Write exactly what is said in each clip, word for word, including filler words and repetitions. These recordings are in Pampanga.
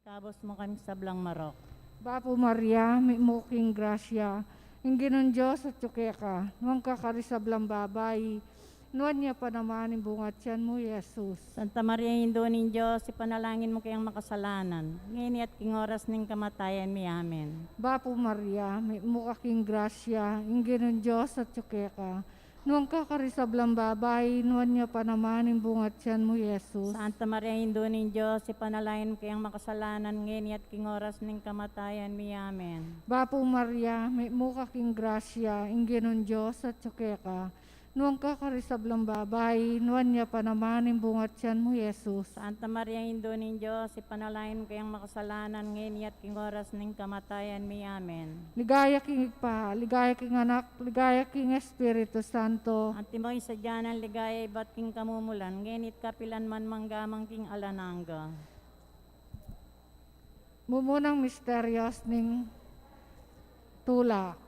Ikabus mu kami king sablang marok. Bapu Maria, mitmu ka king grasya, ing Ginung Dios atyu keka, nuan ka karing sablang babai, nuan ya pa naman ing bunga tiyan mu, Jesus. Santa Maria, Indu ning Dios, ipanalangin mu keng makasalanan, ngeni at king oras ning kamatayan mi. Amen. Bapu Maria, mitmu ka king grasya, ing Ginung Dios atyu keka, nuan ka karing sablang babai, nuan ya pa naman ing bunga tiyan mu, Jesus. Santa Maria, Indu ning Dios, ipanalangin mu keng makasalanan, ngeni at king oras ning kamatayan mi. Amen. Bapu Maria, mitmu ka king grasya, ing Ginung Dios atyu keka, nuan ka karing sablang babai, nuan ya pa naman ing bunga tiyan mu, Jesus. Santa Maria, Indu ning Dios, ipanalangin mu keng makasalanan, ngeni at king oras ning kamatayan mi. Amen. Ligaya king Ibpa, ligaya king Anak, ligaya king Espiritu Santo. Antimo ing sadya nang ligaya ibat king kamumulan, ngeni at kapilan man, mangga man king alang angga. Mumunang misterios ning tula.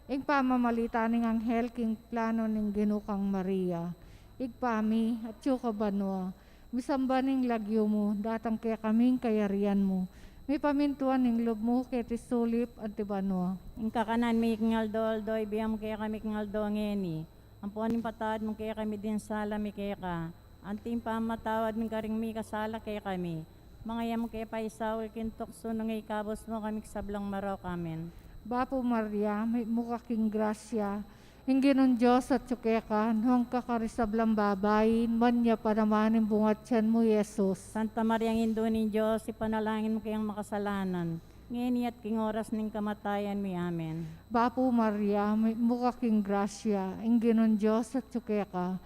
Ing pamamalita ning anghel king plano ning Ginu kang Maria. Ibpa mi, atyu ka banua, misamban ing lagyu mu, datang kekami ing kayarian mu, mipamintuan ing lub mu keti sulip anti banua. Ing kakanan mi king aldo-aldo ibie mu kekami king aldo ngeni. Ampon ipatawad mu kekami ding sala mi keka, anti ing pamamatawad mi karing mikasala kekami. Manga e mu ke paisaul king tuksu, nune ikabus mu kami king sablang marok. Amen. Bapu Maria, mitmu ka king grasya, ing Ginung Dios atyu keka, nuan ka karing sablang babai, nuan ya pa naman ing bunga tiyan mu, Jesus. Santa Maria, Indu ning Dios, ipanalangin mu keng makasalanan, ngeni at king oras ning kamatayan mi. Amen. Bapu Maria, mitmu ka king grasya, ing Ginung Dios atyu keka,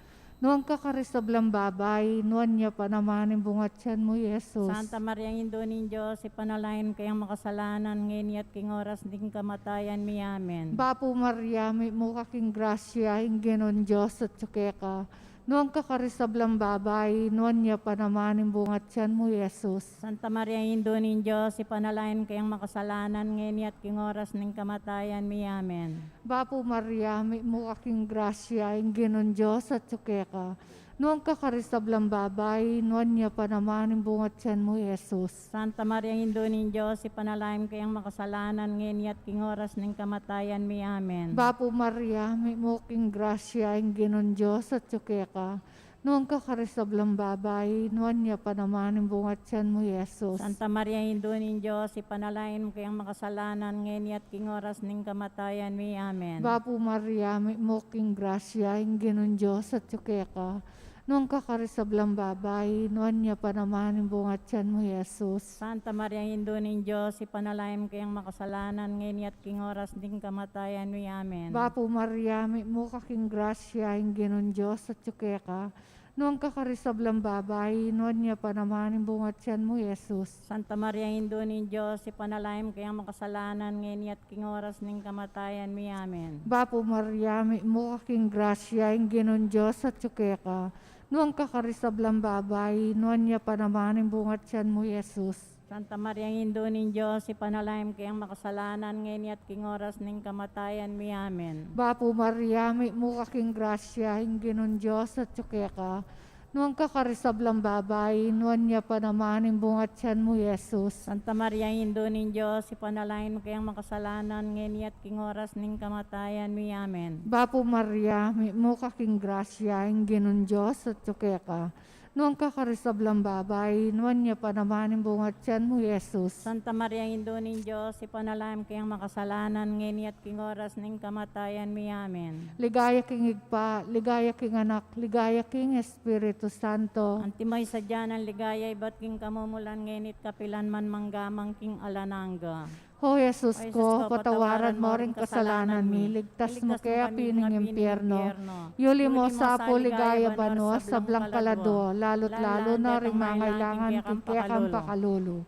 nuan ka karing sablang babai, nuan ya pa naman ing bunga tiyan mu, Jesus. Santa Maria, Indu ning Dios, ipanalangin mu keng makasalanan, ngeni at king oras ning kamatayan mi. Amen. Bapu Maria, mitmu ka king grasya, ing Ginung Dios atyu keka, nuan ka karing sablang babai, nuan ya pa naman ing bunga tiyan mu, Jesus. Santa Maria, Indu ning Dios, ipanalangin mu keng makasalanan, ngeni at king oras ning kamatayan mi. Amen. Bapu Maria, mitmu ka king grasya, ing Ginung Dios atyu keka, nuan ka karing sablang babai, nuan ya pa naman ing bunga tiyan mu, Jesus. Santa Maria, Indu ning Dios, ipanalangin mu keng makasalanan, ngeni at king oras ning kamatayan mi. Amen. Bapu Maria, mitmu ka king grasya, ing Ginung Dios atyu keka, nuan ka karing sablang babai, nuan ya pa naman ing bunga tiyan mu, Jesus. Santa Maria, Indu ning Dios, ipanalangin mu keng makasalanan, ngeni at king oras ning kamatayan mi. Amen. Bapu Maria, mitmu ka king grasya, ing Ginung Dios atyu keka, nuan ka karing sablang babai, nuan ya pa naman ing bunga tiyan mu, Jesus. Santa Maria, Indu ning Dios, ipanalangin mu keng makasalanan, ngeni at king oras ning kamatayan mi. Amen. Bapu Maria, mitmu ka king grasya, ing Ginung Dios atyu keka, nuan ka karing sablang babai, nuan ya pa naman ing bunga tiyan mu, Jesus. Santa Maria, Indu ning Dios, ipanalangin mu keng makasalanan, ngeni at king oras ning kamatayan mi. Amen. Bapu Maria, mitmu ka king grasya, ing Ginung Dios atyu keka, nuan ka karing sablang babai, nuan ya pa naman ing bunga tiyan mu, Jesus. Santa Maria, Indu ning Dios, ipanalangin mu keng makasalanan, ngeni at king oras ning kamatayan mi. Amen. Bapu Maria, mitmu ka king grasya, ing Ginung Dios atyu keka, nuan ka karing sablang babai, nuan ya pa naman ing bunga tiyan mu, Jesus. Santa Maria, Indu ning Dios, ipanalangin mu keng makasalanan, ngeni at king oras ning kamatayan mi. Amen. Bapu Maria, mitmu ka king grasya, ing Ginung Dios atyu keka, nuan ka karing sablang babai, nuan ya pa naman ing bunga tiyan mu, Jesus. Santa Maria, Indu ning Dios, ipanalangin mu keng makasalanan, ngeni at king oras ning kamatayan mi. Amen. Ligaya king Ibpa, ligaya king Anak, ligaya king Espiritu Santo. Antimo ing sadya nang ligaya ibat king kamumulan, ngeni at kapilan man, mangga man king alang angga. O Jesus ko, patawaran mo ring kasalanan mi, ligtas mu kami king impyerno. Yuli mo sa pu king ligaya banua sablang kaladua, lalu-lalu na ring mangailangan king kekang pakalulu.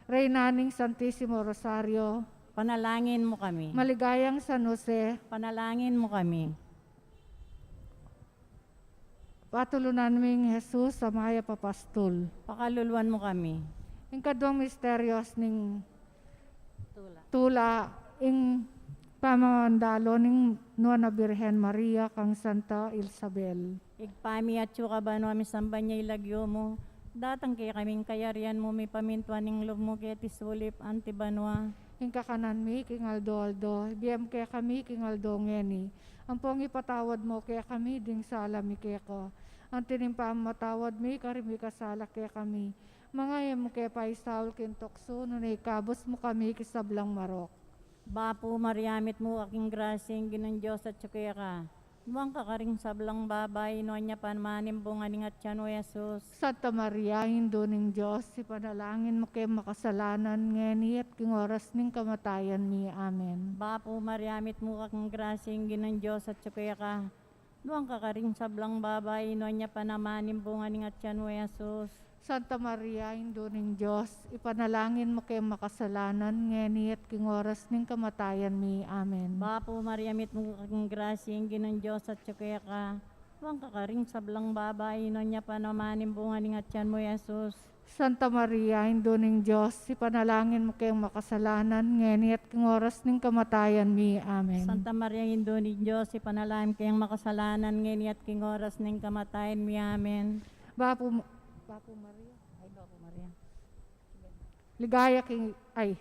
Reyna ning Santisimo Rosario, panalangin mu kami. Maligayang San Jose, panalangin mu kami. Patulunan ming Jesus a mayap a pastul, pakaluluan mu kami. Ing kaduang misterios ning tula, ing Pamandalo ning Nuan a Birhen Maria kang Santa Isabel. Ibpa mi, atsu ka banua, misamban ya ing lagyu mu, datang kekami ing kayarian mu, mipamintuan ing lub mu keti sulip anti banua. Ing kakanan mi king aldo-aldo, ibie mu kekami king aldo ngeni. Ampon ipatawad mu kekami ding sala mi keka, anti ning pamamatawad mi karing mikasala kekami. Manga e mu ke paisaul king tuksu, nune ikabus mu kami king sablang marok. Bapu Maria, mitmu ka king grasya, ing Ginung Dios atsu keka. Nuan ka karing sablang babai, nuan ya pa naman ing bunga ning atian mu, Jesus. Santa Maria, Indu ning Dios, ipanalangin mu keng makasalanan, ngeni at king oras ning kamatayan mi. Amen. Bapu Maria, mitmu ka king grasya, ing Ginung Dios atsu keka. Nuan ka karing sablang babai, nuan ya pa naman ing bunga ning atian mu, Jesus. Santa Maria, Indu ning Dios, ipanalangin mu keng makasalanan, ngeni at king oras ning kamatayan mi. Amen. Bapu Maria, mitmu ka king grasya, ing Ginung Dios atsu keka. Nuan ka karing sablang babai, nuan ya pa naman ing bunga ning atian mu, Jesus. Santa Maria, Indu ning Dios, ipanalangin mu keng makasalanan, ngeni at king oras ning kamatayan mi. Amen. Santa Maria, Indu ning Dios, ipanalangin mu keng makasalanan, ngeni at king oras ning kamatayan mi. Amen. Bapu, Bapu Maria. Ay, Bapu Maria. Ligaya king, ay.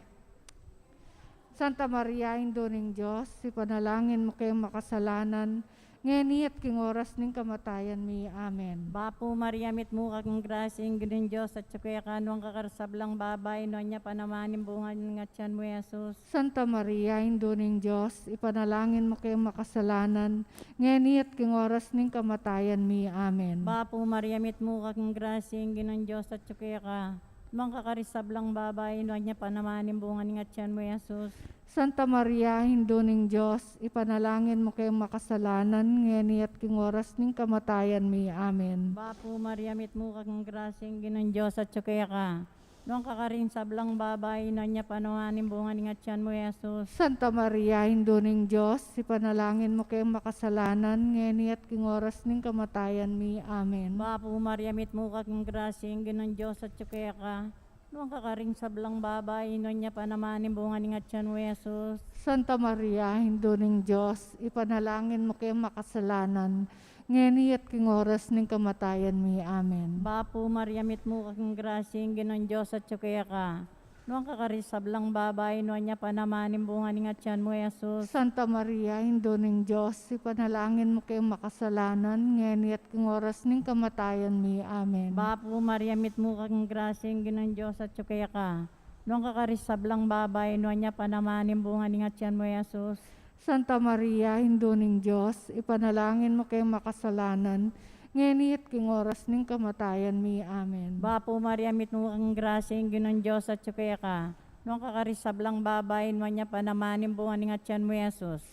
Santa Maria, Indu ning Dios, ipanalangin mu keng makasalanan, ngeni at king oras ning kamatayan mi. Amen. Bapu Maria, mitmu ka king grasya, ing Ginung Dios atsu keka, nuan ka karing sablang babai, nuan ya pa naman ing bunga ning atian mu, Jesus. Santa Maria, Indu ning Dios, ipanalangin mu keng makasalanan, ngeni at king oras ning kamatayan mi. Amen. Bapu Maria, mitmu ka king grasya, ing Ginung Dios atsu keka. Nuan ka karing sablang babai, nuan ya pa naman ing bunga ning atian mu, Jesus. Santa Maria, Indu ning Dios, ipanalangin mu keng makasalanan, ngeni at king oras ning kamatayan mi. Amen. Bapu Maria, mitmu ka king grasya, ing Ginung Dios atsu keka. Nuan ka karing sablang babai, nuan ya pa naman ing bunga ning atian mu, Jesus. Santa Maria, Indu ning Dios, ipanalangin mu keng makasalanan, ngeni at king oras ning kamatayan mi. Amen. Bapu Maria, mitmu ka king grasya, ing Ginung Dios atsu keka. Nuan ka karing sablang babai, nuan ya pa naman ing bunga ning atian mu, Jesus. Santa Maria, Indu ning Dios, ipanalangin mu keng makasalanan, ngeni at king oras ning kamatayan mi. Amen. Bapu Maria, mitmu ka king grasya, ing Ginung Dios atsu keka. Nuan ka karing sablang babai, nuan ya pa naman ing bunga ning atian mu, Jesus. Santa Maria, Indu ning Dios, ipanalangin mu keng makasalanan, ngeni at king oras ning kamatayan mi. Amen. Bapu Maria, mitmu ka king grasya, ing Ginung Dios atsu keka. Nuan ka karing sablang babai, nuan ya pa naman ing bunga ning atian mu, Jesus. Santa Maria, Indu ning Dios, ipanalangin mu keng makasalanan, ngeni at king oras ning kamatayan mi. Amen. Bapu Maria, mitmu ka king grasya, ing Ginung Dios atsu keka. Nuan ka karing sablang babai, nuan ya pa naman ing bunga ning atian mu, Jesus.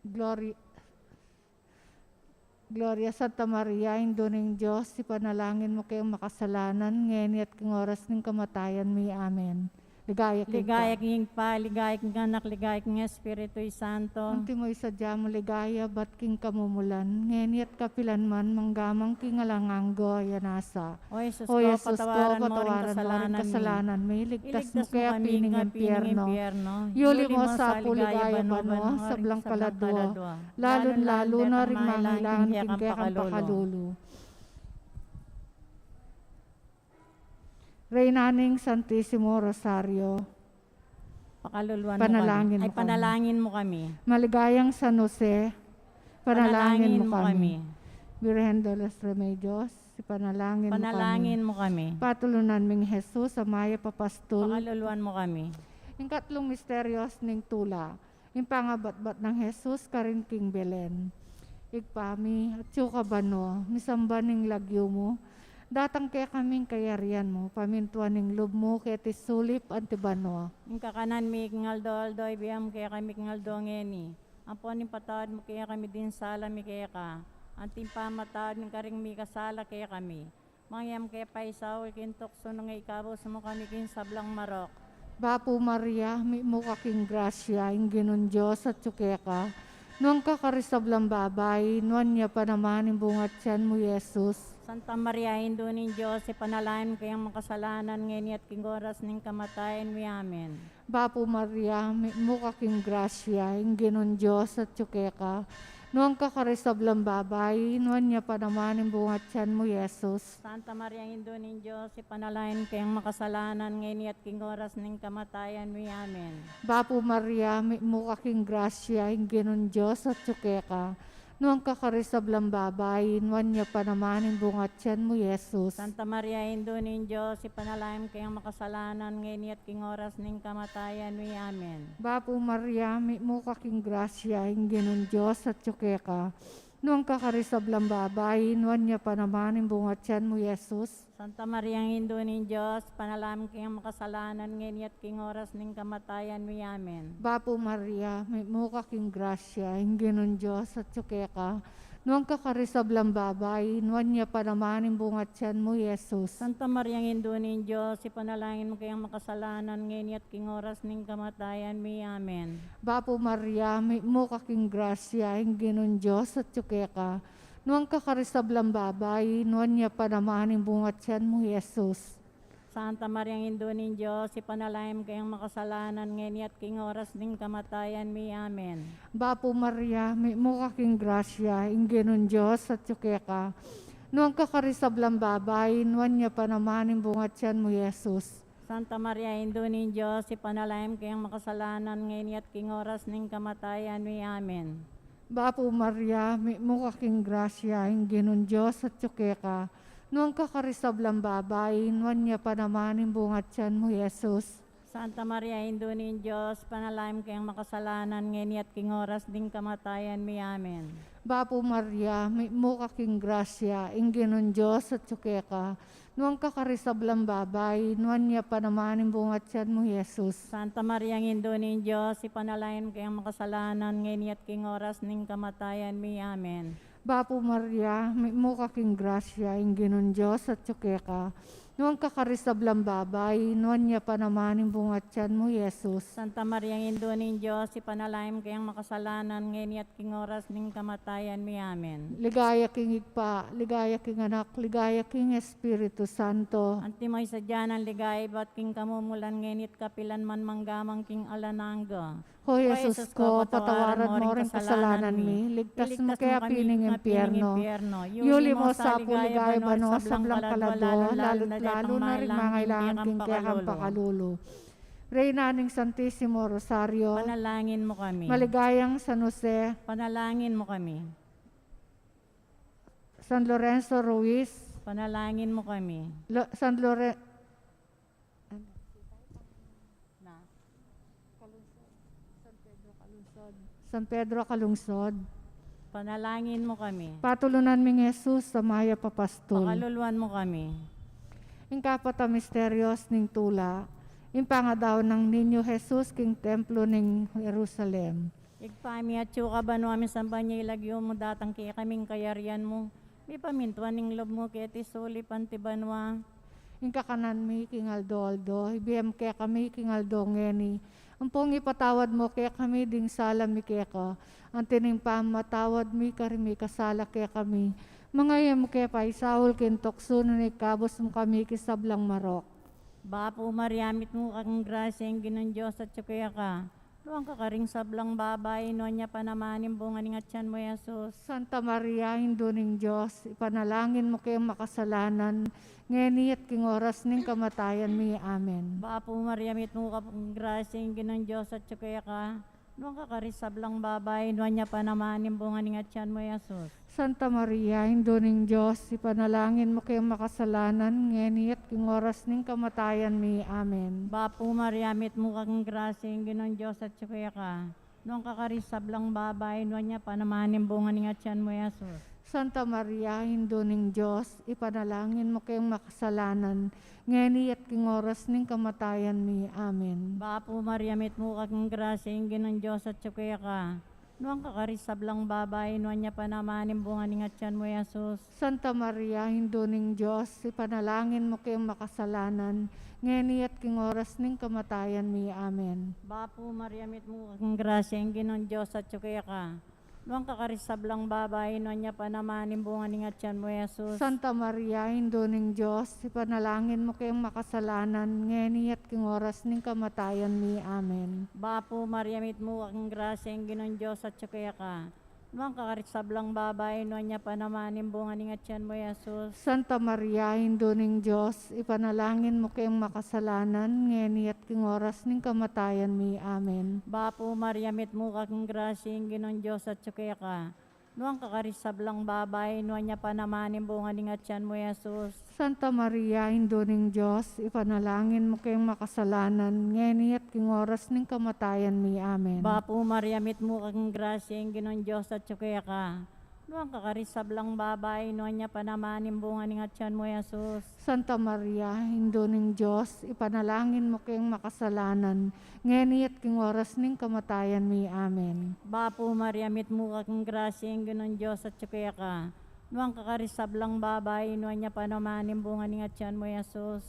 Glory, Gloria, Santa Maria, Indu ning Dios, ipanalangin mu keng makasalanan, ngeni at king oras ning kamatayan mi. Amen. Ligaya king Ligaya Ibpa, king Ibpa, ligaya king Anak, ligaya king Espiritu Santo. Antimo ing sadya mung ligaya, ibat king kamumulan, ngeni at kapilan man, mangga man king alang angga. Amen. O Jesus ko, patawaran mo ring kasalanan mi, iligtas mu kami king api ning impyerno. Yuli mu sa pu king ligaya banua, sablang kaladua, lalung-lalu na ring mangailangan king kekang pakalulu. Reyna ning Santisimo Rosario, pakaluluan mu kami. Ay, panalangin mu kami. Maligayang San Jose, panalangin mu kami. Birhen de los Remedios, ipanalangin mu kami. Patulunan ming Jesus, a mayap a pastul, pakaluluan mu kami. Ing katlung misterios ning tula. Ing pangabatbat nang Jesus karin king Belen. Ibpa mi, atsu ka banua, misamban ing lagyu mu, datang kekami ing kayarian mu, pamintuan ing lub mu keti sulip anti banua. Ing kakanan mi king aldo-aldo, ibie mu kekami king aldo ngeni. Ampon ipatawad mu kekami ding sala mi keka, anti ing pamamatawad mi karing mikasala kekami. Manga e mu ke paisaul king tuksu, nune ikabus mu kami king sablang marok. Bapu Maria, mitmu ka king grasya, ing Ginung Dios atsu keka. Nuan ka karing sablang babai, nuan ya pa naman ing bunga ning atian mu, Jesus. Santa Maria, Indu ning Dios, ipanalangin mu kaming makasalanan, ngeni at king oras ning kamatayan mi. Amen. Bapu Maria, mitmu ka king grasya, ing Ginung Dios atyu keka. Nuan ka karing sablang babai, nuan ya pa naman ing bunga tiyan mu, Jesus. Santa Maria, Indu ning Dios, ipanalangin mu kaming makasalanan, ngeni at king oras ning kamatayan mi. Amen. Bapu Maria, mitmu ka king grasya, ing Ginung Dios atyu keka. Nuan ka karing sablang babai, nuan ya pa naman ing bunga tiyan mu, Jesus. Santa Maria, Indu ning Dios, ipanalangin mu kaming makasalanan, ngeni at king oras ning kamatayan mi. Amen. Bapu Maria, mitmu ka king grasya, ing Ginung Dios atyu keka. Nuan ka karing sablang babai, nuan ya pa naman ing bunga tiyan mu, Jesus. Santa Maria, Indu ning Dios, ipanalangin mu kaming makasalanan, ngeni at king oras ning kamatayan mi. Amen. Bapu Maria, mitmu ka king grasya, ing Ginung Dios atyu keka. Nuan ka karing sablang babai, nuan ya pa naman ing bunga tiyan mu, Jesus. Santa Maria, Indu ning Dios, ipanalangin mu kaming makasalanan, ngeni at king oras ning kamatayan mi. Amen. Bapu Maria, mitmu ka king grasya, ing Ginung Dios atyu keka. Nuan ka karing sablang babai, nuan ya pa naman ing bunga tiyan mu, Jesus. Santa Maria, Indu ning Dios, ipanalangin mu kaming makasalanan, ngeni at king oras ning kamatayan mi. Amen. Bapu Maria, mitmu ka king grasya, ing Ginung Dios atyu keka. Nuan ka karing sablang babai, nuan ya pa naman ing bunga tiyan mu, Jesus. Santa Maria, Indu ning Dios, ipanalangin mu kaming makasalanan, ngeni at king oras ning kamatayan mi. Amen. Bapu Maria, mitmu ka king grasya, ing Ginung Dios atyu keka. Nuan ka karing sablang babai, nuan ya pa naman ing bunga tiyan mu, Jesus. Santa Maria, Indu ning Dios, ipanalangin mu kaming makasalanan, ngeni at king oras ning kamatayan mi. Amen. Bapu Maria, mitmu ka king grasya, ing Ginung Dios atyu keka. Nuan ka karing sablang babai, nuan ya pa naman ing bunga tiyan mu, Jesus. Santa Maria, Indu ning Dios, ipanalangin mu kaming makasalanan, ngeni at king oras ning kamatayan mi. Amen. Bapu Maria, mitmu ka king grasya, ing Ginung Dios atyu keka. Nuan ka karing sablang babai, nuan ya pa naman ing bunga tiyan mu, Jesus. Santa Maria, Indu ning Dios, ipanalangin mu kaming makasalanan, ngeni at king oras ning kamatayan mi. Amen. Ligaya king Ibpa, ligaya king Anak, ligaya king Espiritu Santo. Antimo ing sadya nang ligaya ibat king kamumulan, ngeni at kapilan man, mangga man king alang angga. O Jesus ko, patawaran mo ring kasalanan mi, iligtas mu kami king impyerno. Yuli mu sa pu king ligaya banua ing sablang kaladwa, lalu-lalu na ring mangailangan king kekang pakalulu. Reyna ning Santisimo Rosario, ipanalangin mu kami. Maligayang San Jose, ipanalangin mu kami. San Lorenzo Ruiz, ipanalangin mu kami. Lo-, San Lore-, San Pedro Calungsod, ipanalangin mu kami. Patulunan mi ning Jesus a mayap a pastul, pakaluluan mu kami. Ing kapat a misteryos ning tula, ing pangadaun nang Niño Jesus king templo ning Jerusalem. Ibpa mi, atsu ka banua, misamban ya ing lagyu mu, datang kekami ing kayarian mu, mipamintuan ing lub mu keti sulip anti banua. Ing kakanan mi king aldo-aldo ibie mu kekami king aldo ngeni. Ampon ipatawad mu kekami ding sala mi keka, anti ning pamamatawad mi karing mikasala kekami. Manga e mu ke paisaul king tuksu, nune ikabus mu kami king sablang marok. Bapu Maria, mitmu ka king grasya, ing Ginung Dios atsu keka. Nuan ka karing sablang babai, nuan ya pa naman ing bunga ning atian mu, Jesus. Santa Maria, Indu ning Dios, ipanalangin mu keng makasalanan, ngeni at king oras ning kamatayan mi. Amen. Bapu Maria, mitmu ka king grasya, ing Ginung Dios atsu keka. Nuan ka karing sablang babai, nuan ya pa naman ing bunga ning atian mu, Jesus. Santa Maria, Indu ning Dios, ipanalangin mu keng makasalanan, ngeni at king oras ning kamatayan mi. Amen. Bapu Maria, mitmu ka king grasya, ing Ginung Dios atsu keka. Nuan ka karing sablang babai, nuan ya pa naman ing bunga ning atian mu, Jesus. Santa Maria, Indu ning Dios, ipanalangin mu keng makasalanan, ngeni at king oras ning kamatayan mi. Amen. Bapu Maria, mitmu ka king grasya, ing Ginung Dios atsu keka. Nuan ka karing sablang babai, nuan ya pa naman ing bunga ning atian mu, Jesus. Santa Maria, Indu ning Dios, ipanalangin mu keng makasalanan, ngeni at king oras ning kamatayan mi. Amen. Bapu Maria, mitmu ka king grasya, ing Ginung Dios atsu keka. Nuan ka karing sablang babai, nuan ya pa naman ing bunga ning atian mu, Jesus. Santa Maria, Indu ning Dios, ipanalangin mu keng makasalanan, ngeni at king oras ning kamatayan mi. Amen. Bapu Maria, mitmu ka king grasya, ing Ginung Dios atyu keka. Nuan ka karing sablang babai, nuan ya pa naman ing bunga ning atian mu, Jesus. Santa Maria, Indu ning Dios, ipanalangin mu keng makasalanan, ngeni at king oras ning kamatayan mi. Amen. Bapu Maria, mitmu ka king grasya, ing Ginung Dios atyu keka. Nuan ka karing sablang babai, nuan ya pa naman ing bunga ning atian mu, Jesus. Santa Maria, Indu ning Dios, ipanalangin mu keng makasalanan, ngeni at king oras ning kamatayan mi. Amen. Bapu Maria, mitmu ka king grasya, ing Ginung Dios atyu keka. Nuan ka karing sablang babai, nuan ya pa naman ing bunga ning atian mu, Jesus. Santa Maria, Indu ning Dios, ipanalangin mu keng makasalanan, ngeni at king oras ning kamatayan mi. Amen. Bapu Maria, mitmu ka king grasya, ing Ginung Dios atyu keka. Nuan ka karing sablang babai, nuan ya pa naman ing bunga ning atian mu, Jesus.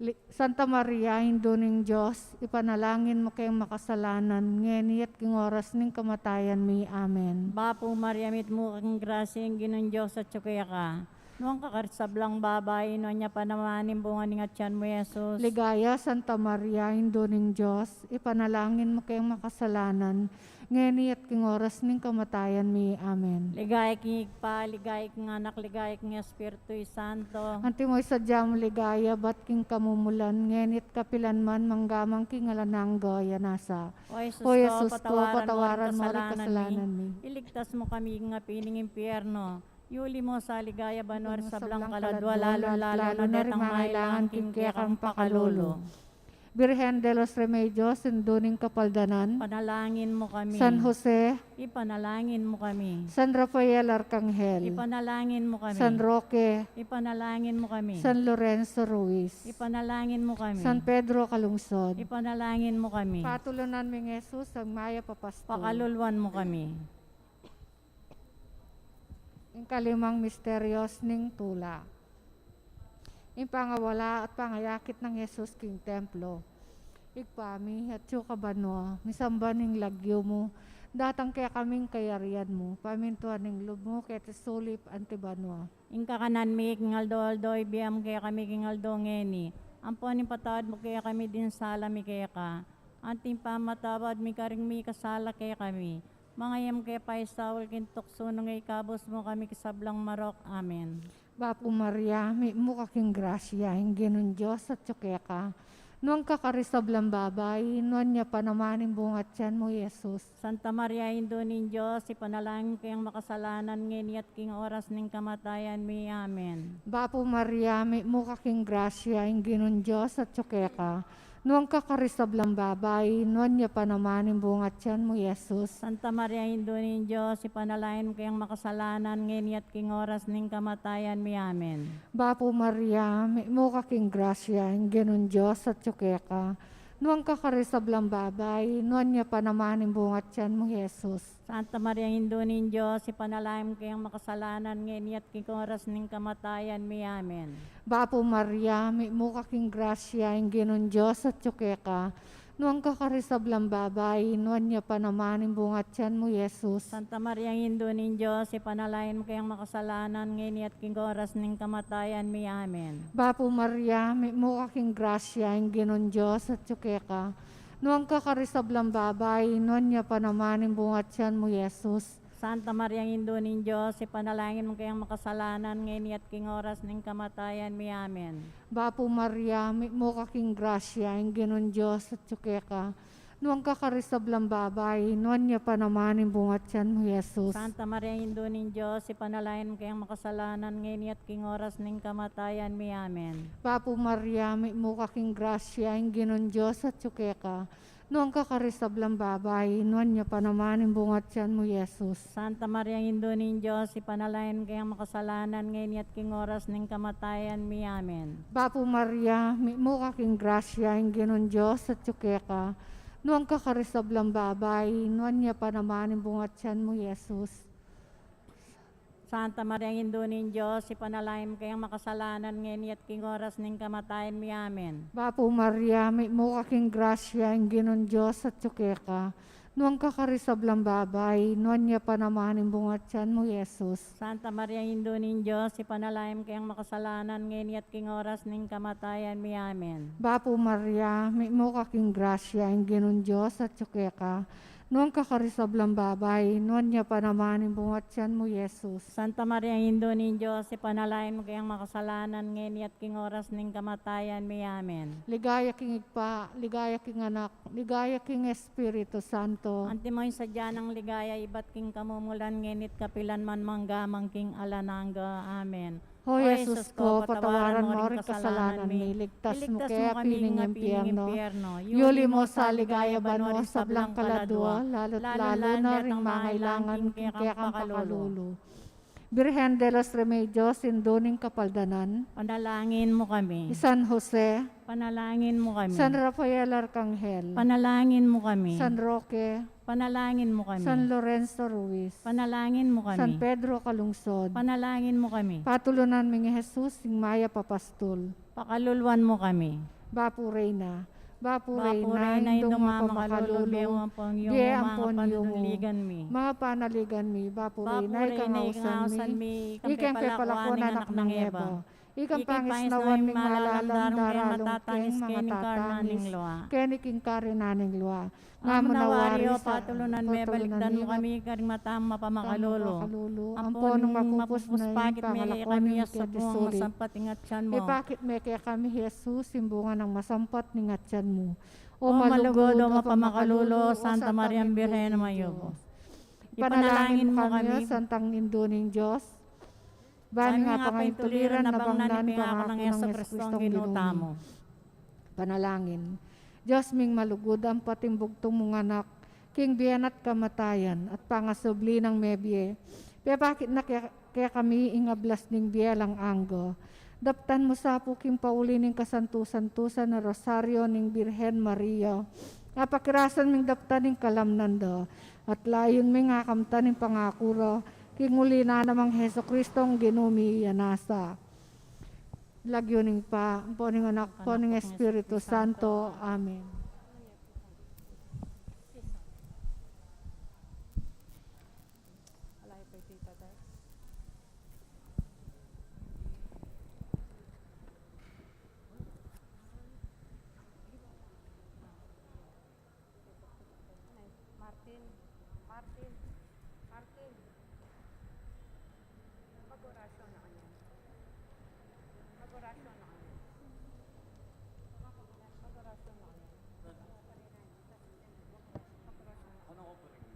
Li-, Santa Maria, Indu ning Dios, ipanalangin mu keng makasalanan, ngeni at king oras ning kamatayan mi. Amen. Bapu Maria, mitmu ka king grasya, ing Ginung Dios atyu keka. Nuan ka karing sablang babai, nuan ya pa naman ing bunga ning atian mu, Jesus. Ligaya, Santa Maria, Indu ning Dios, ipanalangin mu keng makasalanan, ngeni at king oras ning kamatayan mi. Amen. Ligaya king Ibpa, ligaya king Anak, ligaya king Espiritu Santo. Antimo ing sadya mung ligaya, ibat king kamumulan, ngeni at kapilan man, mangga man king alang angga. Amen. O Jesus ko, patawaran mu ring kasalanan mi. Iligtas mu kami king api ning impyerno. Yuli mu sa ligaya banua ring sablang kaladua, lalu-lalu na detang mangailangan king kekang pakalulu. Virgen de los Remedios, Indu ning Kapaldanan. Ipanalangin mu kami. San Jose. Ipanalangin mu kami. San Rafael Arkanghel. Ipanalangin mu kami. San Roque. Ipanalangin mu kami. San Lorenzo Ruiz. Ipanalangin mu kami. San Pedro Calungsod. Ipanalangin mu kami. Patulunan ming Jesus, a mayap a pastul. Pakaluluan mu kami. Ing kalimang misterios ning tula. Ing pangawala at pangayakit nang Jesus king templo. Ibpa mi, atsu ka banua, misamban ing lagyu mu, datang kekami ing kayarian mu, pamintuan ing lub mu keti sulip anti banua. Ing kakanan mi king aldo-aldo ibie mu kekami king aldo ngeni. Ampon ipatawad mu kekami ding sala mi keka, anti ing pamamatawad mi karing mikasala kekami. Manga e mu ke paisaul king tuksu, nune ikabus mu kami king sablang marok. Amen. Bapu Maria, mitmu ka king grasya, ing Ginung Dios atyu keka. Nuan ka karing sablang babai, nuan ya pa naman ing bunga ning atian mu, Jesus. Santa Maria, Indu ning Dios, ipanalangin mu keng makasalanan, ngeni at king oras ning kamatayan mi. Amen. Bapu Maria, mitmu ka king grasya, ing Ginung Dios atyu keka. Nuan ka karing sablang babai, nuan ya pa naman ing bunga ning atian mu, Jesus. Santa Maria, Indu ning Dios, ipanalangin mu keng makasalanan, ngeni at king oras ning kamatayan mi. Amen. Bapu Maria, mitmu ka king grasya, ing Ginung Dios atyu keka. Nuan ka karing sablang babai, nuan ya pa naman ing bunga ning atian mu, Jesus. Santa Maria, Indu ning Dios, ipanalangin mu keng makasalanan, ngeni at king oras ning kamatayan mi. Amen. Bapu Maria, mitmu ka king grasya, ing Ginung Dios atyu keka. Nuan ka karing sablang babai, nuan ya pa naman ing bunga ning atian mu, Jesus. Santa Maria, Indu ning Dios, ipanalangin mu keng makasalanan, ngeni at king oras ning kamatayan mi. Amen. Bapu Maria, mitmu ka king grasya, ing Ginung Dios atyu keka. Nuan ka karing sablang babai, nuan ya pa naman ing bunga ning atian mu, Jesus. Santa Maria, Indu ning Dios, ipanalangin mu keng makasalanan, ngeni at king oras ning kamatayan mi. Amen. Bapu Maria, mitmu ka king grasya, ing Ginung Dios atyu keka. Nuan ka karing sablang babai, nuan ya pa naman ing bunga ning atian mu, Jesus. Santa Maria, Indu ning Dios, ipanalangin mu keng makasalanan, ngeni at king oras ning kamatayan mi. Amen. Bapu Maria, mitmu ka king grasya, ing Ginung Dios atyu keka. Nuan ka karing sablang babai, nuan ya pa naman ing bunga ning atian mu, Jesus. Santa Maria, Indu ning Dios, ipanalangin mu keng makasalanan, ngeni at king oras ning kamatayan mi. Amen. Bapu Maria, mitmu ka king grasya, ing Ginung Dios atyu keka. Nuan ka karing sablang babai, nuan ya pa naman ing bunga ning atian mu, Jesus. Santa Maria, Indu ning Dios, ipanalangin mu keng makasalanan, ngeni at king oras ning kamatayan mi. Amen. Bapu Maria, mitmu ka king grasya, ing Ginung Dios atyu keka. Nuan ka karing sablang babai, nuan ya pa naman ing bunga ning tiyan mu, Jesus. Santa Maria, Indu ning Dios, ipanalangin mu keng makasalanan, ngeni at king oras ning kamatayan mi. Amen. Bapu Maria, mitmu ka king grasya, ing Ginung Dios atyu keka. Nuan ka karing sablang babai, nuan ya pa naman ing bunga ning tiyan mu, Jesus. Santa Maria, Indu ning Dios, ipanalangin mu keng makasalanan, ngeni at king oras ning kamatayan mi. Amen. Ligaya king Ibpa, ligaya king Anak, ligaya king Espiritu Santo. Antimo ing sadya nang ligaya ibat king kamumulan, ngeni at kapilan man, mangga man king alang angga. Amen. O Jesus ko, patawaran mo ring kasalanan mi, iligtas mu kami king api ning impyerno. Yuli mu sa king ligaya banua ring sablang kaladua, lalu lalu na ring mangailangan king kekang pakalulu. Birhen de los Remedios, Indu ning Kapaldanan, panalangin mu kami. San Jose, panalangin mu kami. San Rafael Arkanghel, panalangin mu kami. San Roque, panalangin mu kami. San Lorenzo Ruiz, panalangin mu kami. San Pedro Calungsod, panalangin mu kami. Patulunan mi i Jesus, ing mayap a pastul, pakaluluan mu kami. Bapu Reyna, Bapu Reyna, Indung mapamakalulu, bie ampon yumu, manga panaligan mi. Bapu Reyna, ikang ausan mi, ikang pepalakuan ning anak nang Eva, ikang pangisnawan ning malalam daralung keng matatangis keni king karinan ning lua. Ngamu na wari, O Dios, patulunan me, balikdan mu kami karing mata mung mapamakalulu, ampon nung mapupus na ing pangalakuan mi keti sulip, masampat ing atian mu. Ipakit me kekami i Jesus, ing bunga nang masampat ning atian mu. O malugud, o mapamakalulu, Santa Maria, Birhen a mayupus, ipanalangin mu kami. Santang Indu ning Dios, ban mi nga pangaintuliran a bangnan ing pangako nang Jesucristo a Ginu tamu. Panalangin. Dios ming malugud, ampat ing bugtung mung Anak king bie na at kamatayan, at pangasubli nang mebie, pepakit na ke-, kekami ing ablas ning bie alang angga. Daptan mu sa pu king pauli ning kasantu-santusan a Rosario ning Birhen Maria, apakirasan ming daptan ing kalamnan da, at layun ming akamtan ing pangaku ra king uli na namang Jesucristo a Ginu mi. Amen. Lagyu ning Ibpa, ampo ning Anak, ampo ning Espiritu Santo. Amen. Martin, Martin, Martin. Mag-orasyon na kanya. Mag-orasyon na kanya. Mag-orasyon na kanya. Ano ko pa rin?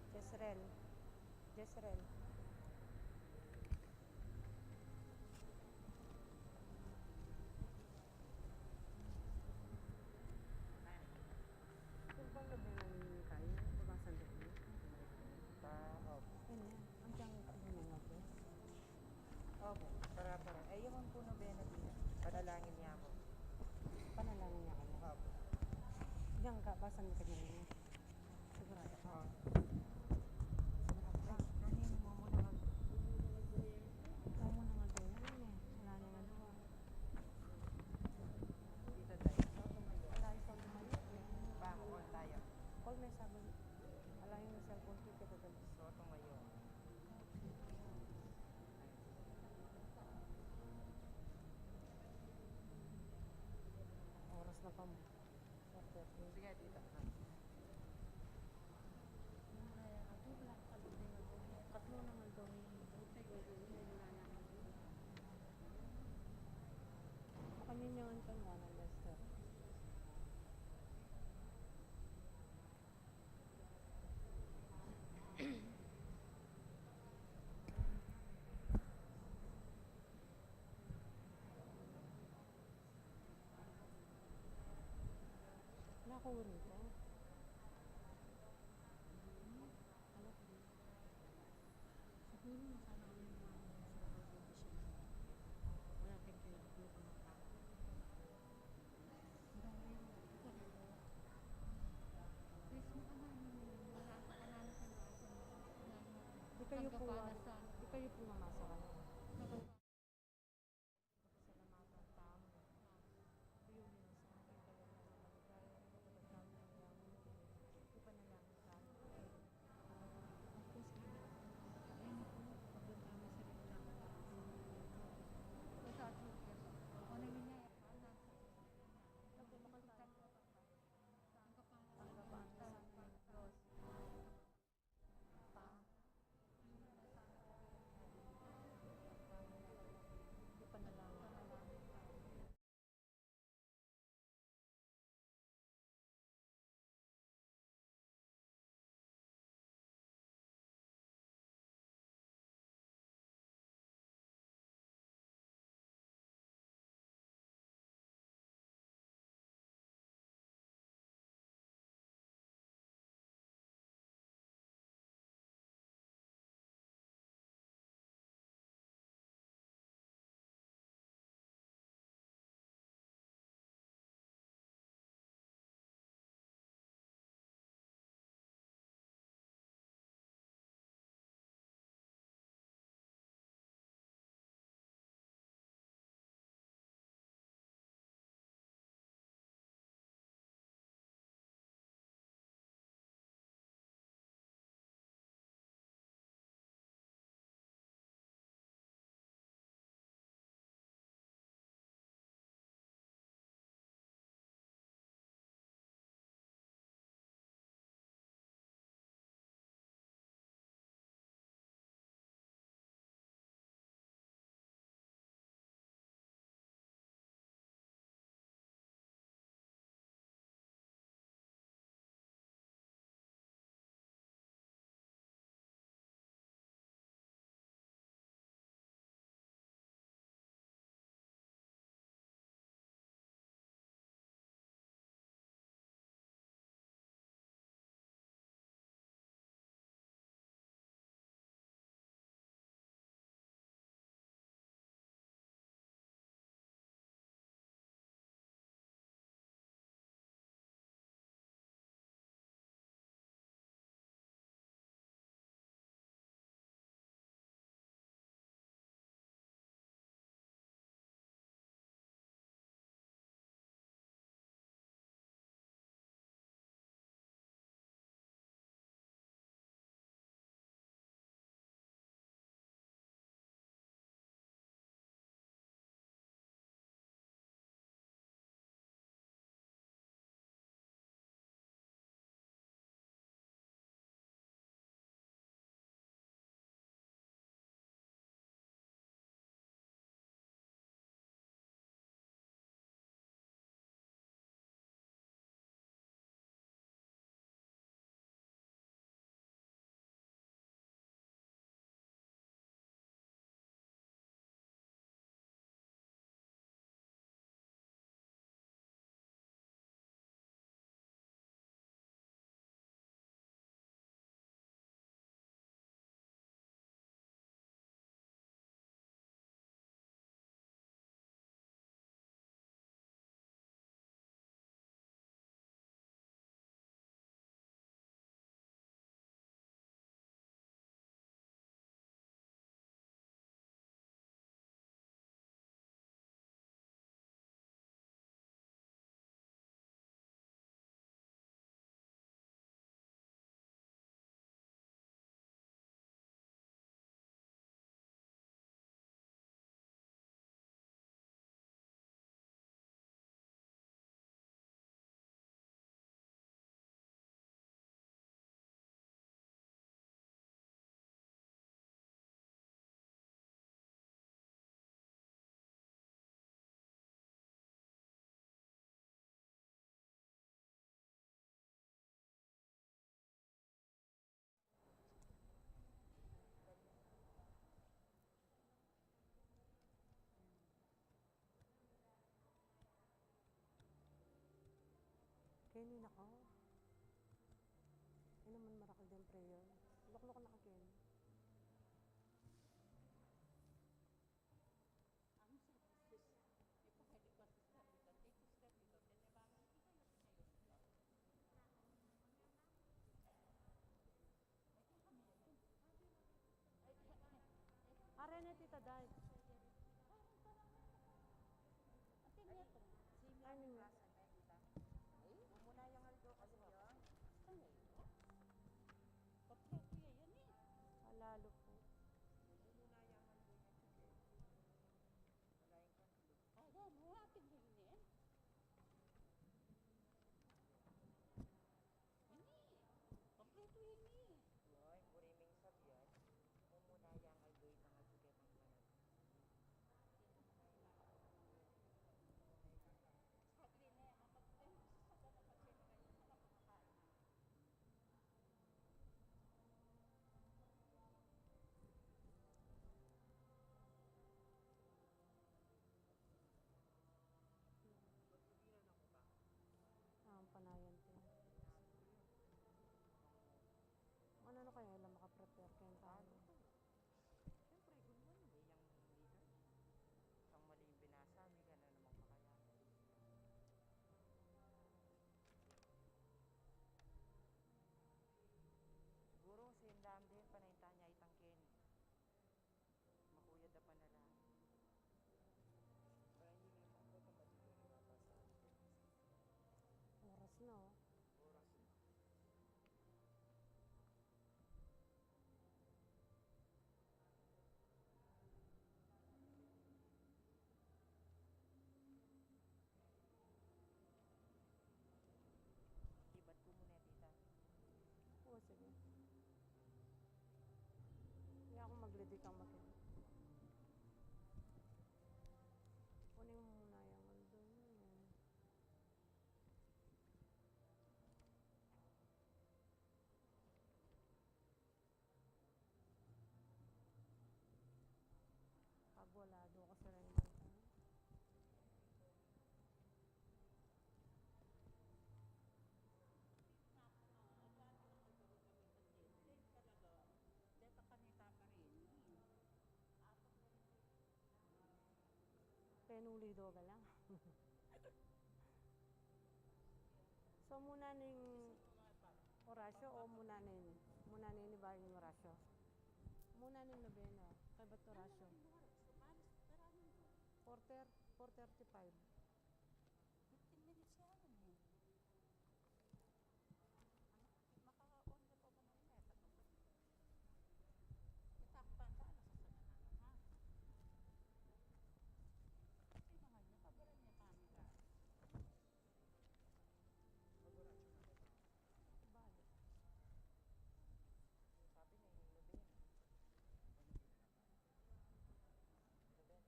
Jezreel. Jezreel. Kung bang nobena ni Mikaya, babasa na rin. Ah, opo. Yun na. Ang diyang, ano na nga, bro? Opo, para, para. Eh, yung ang puno bena din. Panalangin niya ako. Panalangin niya kayo? Opo. Diyan ka, basa mo kanya niya. Sigurado ka? Oo. Sigurado ka? Ano yung mo muna mag-, mo muna mag-, ano eh. Wala na yung ano. Dito tayo. Wala yung pag lumayo eh. Ba, call tayo. Call, may sabi. Wala yung cellphone ko, kita tayo. So, tumayo. Oras na pa mo. Sige, tita. Katlo naman daw yung buti. Baka yun yung anong one, Lester. Wala ko rito. Wala ko rito. Siguro masama ko yung mga sa pag-ibig siya. Wala tayong kailangan ng mga tao. Ang dami yung, ito, ito. Ini nako. Ini naman marakal din prayer. Lukluk na ka, Ken. Are ne, tita, day. Ano yun? Mumuna yang aldo kasi yan. Kompleto yan, yan eh. Lalo po. Mumuna yang aldo yan. Wala yung kanlog. Ay, yan, mga ating yun eh. Ini, kompleto ini. Ay, buri ming sabian, mumuna yang aldo itang aldo kaya pang manat. Sagli ne, ang pag-, ay, sa saga na kasi, kaya sa mga pagkain. Ah, ang panayan ko. Ano na kaya ila makaprepare kaya tayo? Siyempre, gunman, eh, yung leader. Isang mali yung binasa, may gano'n naman pa kaya. Siguro, sendam din, panainta niya itang Kenny. Makuyad a panalangin. Oras na, oh. Oras na. Ibat ku muna, tita. Oo, sige. Kaya ako maglidi kang makin. Kunin mo muna yung ano doon, eh. Pag wala, doon ka sa Raymond. Penuli do ka lang. So, muna ning Horacio o muna nini? Muna nini bayu ning Horacio? Muna ning nobena. Kay ba't Horacio? Four thirty, four thirty-five. Fifteen minutes yan eh. Maka-on na po ba ng net? Ano ba? Itakpan ka, ano, sa sana naman, ha? Sino nga niya? Pabura niya kami ka. Balik.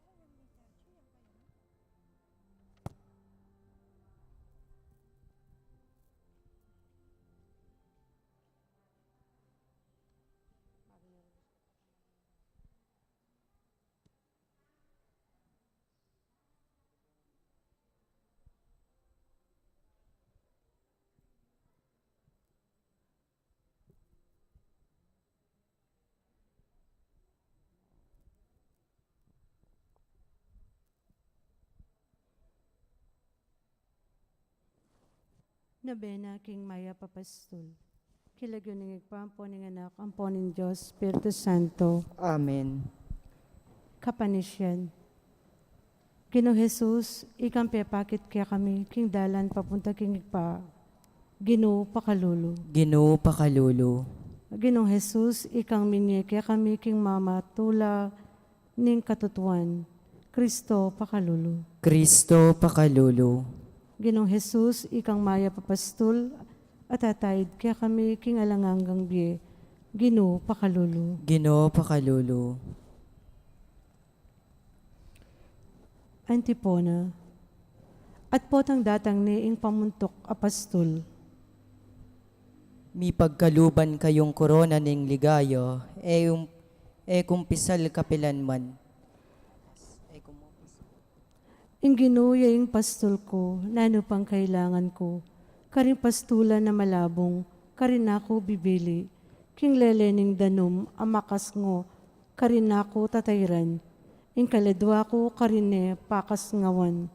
Sabi niya, yung nobena. Nobena. Nobena king Mayap a Pastul. King lagyu ning Ibpa, ampo ning Anak, ampo ning Dios Espiritu Santo. Amen. Kapanisian. Ginung Jesus, ikang pepakit kekami king dalan papunta king Ibpa. Ginu, pakalulu. Ginu, pakalulu. Ginung Jesus, ikang minye kekami king mamatula ning katutuan. Kristo, pakalulu. Kristo, pakalulu. Ginung Jesus, ikang Mayap a Pastul, a tatayid kekami king alang anggang bie. Ginu, pakalulu. Ginu, pakalulu. Antipona. At potang datang ne ing pamuntuk a pastul, Mipagkaluban kayung korona ning ligaya, e um-, e kung pisal kapilanman. Ing Ginu ya ing pastul ku, nanu pang kailangan ku? Karing pastulan a malabung, karin na ku bibili. King lele ning danum a makasngo, karin na ku tatairan. Ing kaladua ku, karin ne pakasngawan.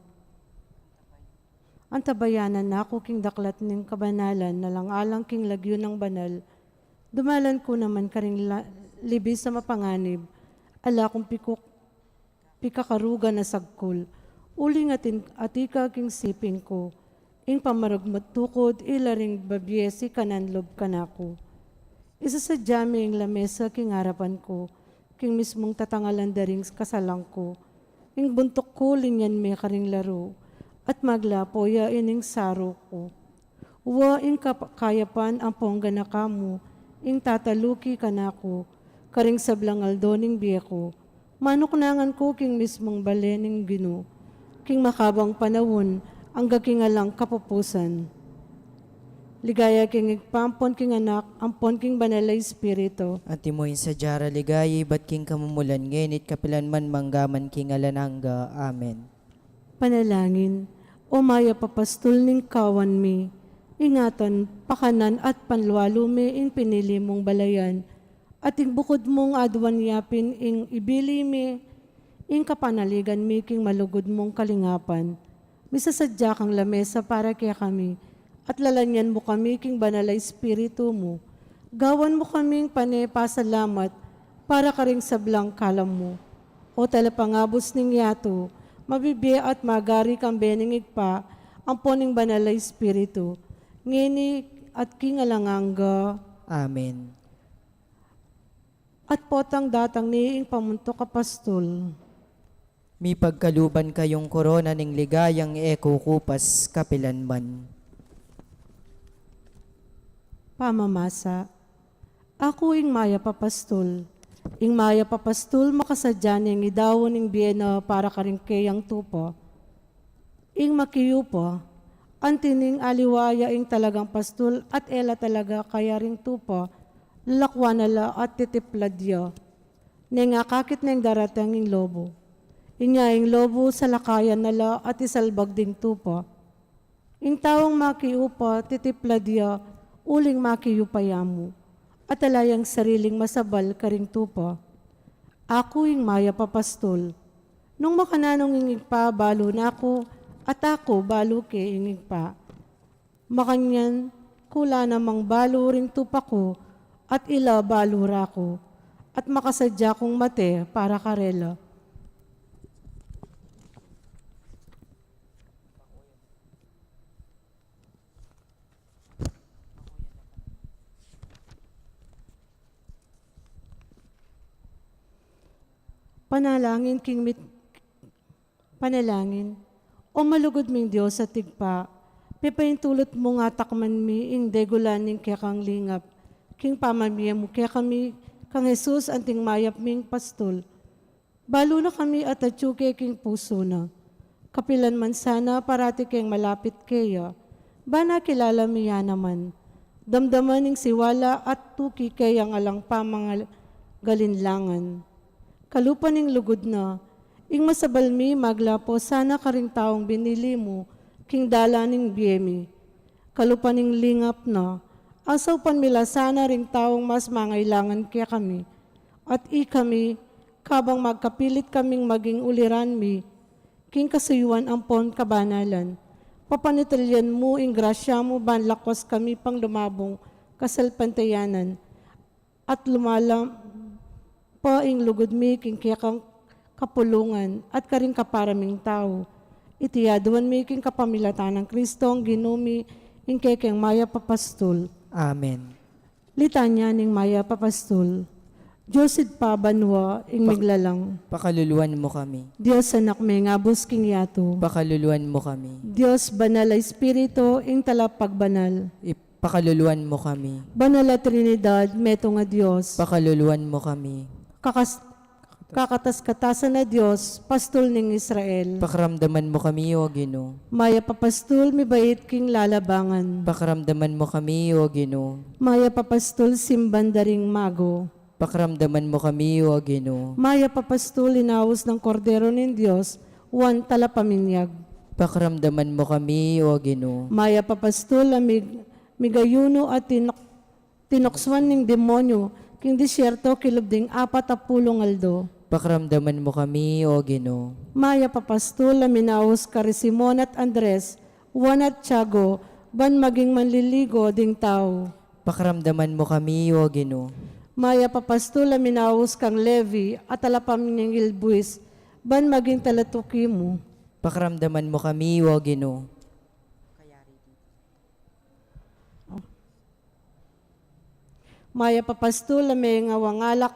Antabayanan na ku king daklat ning kabanalan, alang-alang king lagyu nang banal. Dumalan ku naman karing la-, libis a mapanganib, ala kung piku-, pikakarugan a sagkul. Uling atin, atin ka king siping ku, ing pamaragmat tukud, ila ring babie sikanan lub kanaku. Isasadya me ing lamesa king arapan ku, king mismung tatangalan da ring kasalang ku. Ing buntuk ku, linyan me karing laru, at maglapo ya ining saru ku. Wa ing kap-, kayapan ampong ganaka mu, ing tataluki kanaku, karing sablang aldo ning bie ku. Manuknangan ku king mismung bale ning Ginu, king makabang panaun, angga king alang kapupusan. Ligaya king Ibpa, ampon king Anak, ampon king Banal a Espiritu. Antimo ing sadya ra ligaya, ibat king kamumulan, ngeni at kapilanman, mangga man king alang angga. Amen. Panalangin. O mayap a pastul ning kawan mi, ingatan, pakanan at panlualu me ing pinili mung balayan, at ing bukud mung aduan yapin ing ibili me ing kapanaligan mi king malugud mung kalingapan. Misasadya kang lamesa para kekami, at lalanyan mu kami king Banal a Espiritu mu. Gawan mu kaming pane pasalamat para karing sablang kalam mu. O Talapangabus ning yatu, mabibie at magari kambe ning Ibpa, ampon ning Banal a Espiritu, ngeni at king alang angga. Amen. At potang datang ne ing pamuntuk a pastul. Mipagkaluban kayung korona ning ligayang e kukupas kapilanman. Pamamasa. Aku ing mayap a pastul. Ing mayap a pastul makasadya neng idaun ing bie na para karing keyang tupa. Ing makiyupa, anti ning aliwa ya ing talagang pastul at e la talaga kayaring tupa, lalakwan na la at titiplad ya. Neng akakit neng daratang ing lobo. Inya ing lobo, salakayan na la at isalbag ding tupa. Ing taung makiyupa, titiplad ya, uling makiyupa ya mu, at ala yang sariling masabal karing tupa. Aku ing mayap a pastul. Nung makananu ing Ibpa, balu na ku, at aku balu ke ing Ibpa. Makanyan, kula namang balu ring tupa ku, at ila balu ra ku, at makasadya kung mate para karela. Panalangin king mit-, panalangin. O malugud ming Dios at Ibpa, pepaintulut mung atakman mi ing degulan ning kekang lingap, king pamamie mu kekami kang Jesus anting mayap ming pastul. Balu na kami at atyu ke king pusu na. Kapilan man sana parati keng malapit keya, ban akilala mi ya naman. Damdaman ing siwala at tuki keyang alang pamangagalinlangan. Kalupa ning lugud na, ing masabal mi maglapo sana karing taung binili mu king dalan ning bie mi. Kalupa ning lingap na, asaupan mi la sana ring taung mas mangailangan kekami. At ikami, kabang magkapilit kaming maging uliran mi king kasuyuan ampon kabanalan, papanatilian mu ing grasya mu ban lakwas kami pang lumabung kasalpantayanan, at lumalam pa ing lugud mi king kekang kapulungan at karing kapara ming tau. Iti aduan mi king kapamilatan nang Kristong Ginu mi, ing kekeng mayap a pastul. Amen. Litanya ning mayap a pastul. Dios Ibpa banua, ing Pak-, miglalang. Pakaluluan mu kami. Dios Anak mengabus king yatu. Pakaluluan mu kami. Dios Banal a Espiritu, ing talapagbanal. Ip-, pakaluluan mu kami. Banal a Trinidad, metung a Dios. Pakaluluan mu kami. Kakas-, Kakatas-katasan a Dios, pastul ning Israel. Pakiramdaman mu kami, O Ginu. Mayap a pastul, mibait king lalabangan. Pakiramdaman mu kami, O Ginu. Mayap a pastul, simban da ring mago. Pakiramdaman mu kami, O Ginu. Mayap a pastul, inaus nang Kordero ning Dios, uwang talapaminyag. Pakiramdaman mu kami, O Ginu. Mayap a pastul, a mig-, migayunu at tinuk-, tinuksuan ning demonyu king disyerto kilub ding apat a pulung aldo. Pakiramdaman mu kami, O Ginu. Mayap a pastul, a minaus kari Simon at Andres, Juan at Tiago, ban maging manliligo ding tau. Pakiramdaman mu kami, O Ginu. Mayap a pastul, a minaus kang Levi at talapaminyang buis, ban maging talatuki mu. Pakiramdaman mu kami, O Ginu. Mayap a pastul, a mengawang alak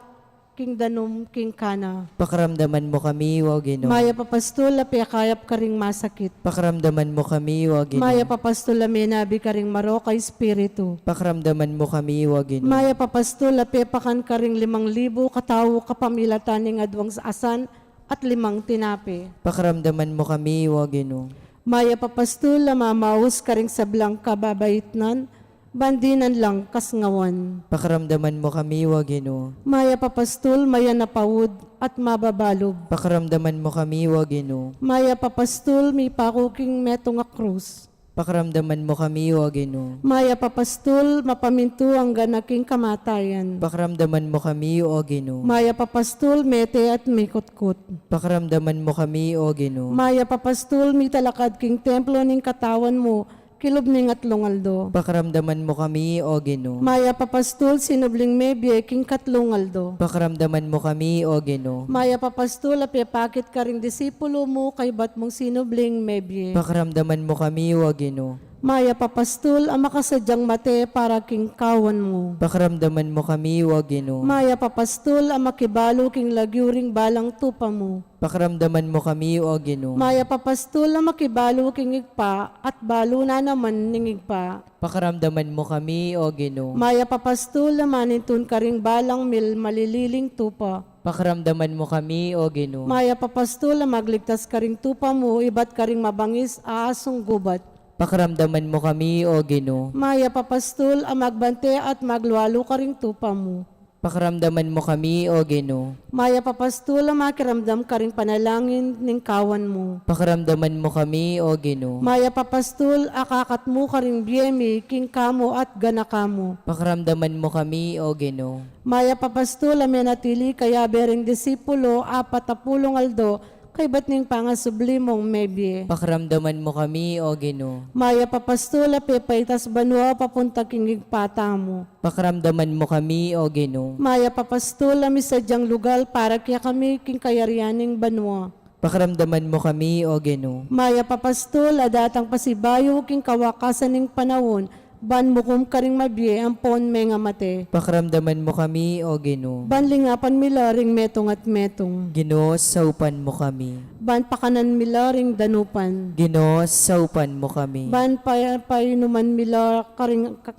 king danum king Cana. Pakiramdaman mu kami, O Ginu. Mayap a pastul, a pekayap karing masakit. Pakiramdaman mu kami, O Ginu. Mayap a pastul, a menabi karing marok a espiritu. Pakiramdaman mu kami, O Ginu. Mayap a pastul, a pepakan karing limang libu katau kapamilatan ning adwang asan at limang tinape. Pakiramdaman mu kami, O Ginu. Mayap a pastul, a mamaus karing sablang kababaitnan, ban dinan lang kasngawan. Pakiramdaman mu kami, O Ginu. Mayap a pastul, mayan a paud at mababalub. Pakiramdaman mu kami, O Ginu. Mayap a pastul, mipaku king metung a krus. Pakiramdaman mu kami, O Ginu. Mayap a pastul, mapamintu anggang king kamatayan. Pakiramdaman mu kami, O Ginu. Mayap a pastul, mete at mikutkut. Pakiramdaman mu kami, O Ginu. Mayap a pastul, mitalakad king templo ning katawan mu kilub ning atlung aldo. Pakiramdaman mu kami, O Ginu. Mayap a pastul, sinubling mebie king katlung aldo. Pakiramdaman mu kami, O Ginu. Mayap a pastul, a pepakit karing disipulu mu kaybat mung sinubling mebie. Pakiramdaman mu kami, O Ginu. Mayap a pastul, a makasadyang mate para king kawan mu. Pakiramdaman mu kami, O Ginu. Mayap a pastul, a makibalu king lagyu ring balang tupa mu. Pakiramdaman mu kami, O Ginu. Mayap a pastul, a makibalu king Ibpa at balu na naman ning Ibpa. Pakiramdaman mu kami, O Ginu. Mayap a pastul, a manintun karing balang mil malililing tupa. Pakiramdaman mu kami, O Ginu. Mayap a pastul, a magligtas karing tupa mu ibat karing mabangis a asung gubat. Pakiramdaman mu kami, O Ginu. Mayap a pastul, a magbante at maglualu karing tupa mu. Pakiramdaman mu kami, O Ginu. Mayap a pastul, a makiramdam karing panalangin ning kawan mu. Pakiramdaman mu kami, O Ginu. Mayap a pastul, a kakatmu karing bie mi king kamu at ganaka mu. Pakiramdaman mu kami, O Ginu. Mayap a pastul, a menatili kayabe ring disipulu apat a pulung aldo kaybat ning pangasubli mung mebie. Pakiramdaman mu kami, O Ginu. Mayap a pastul, a pepaitas banua papunta king Ibpa tamu. Pakiramdaman mu kami, O Ginu. Mayap a pastul, a misadyang lugal para kekami king kayarian ning banua. Pakiramdaman mu kami, O Ginu. Mayap a pastul, a datang pasibayu king kawakasan ning panaun, ban mukum karing mabie ampon mengamate. Pakiramdaman mu kami, O Ginu. Ban lingapan mi la ring metung at metung. Ginu, saupan mu kami. Ban pakanan mi la ring danupan. Ginu, saupan mu kami. Ban pa-, painuman mi la karing ka-,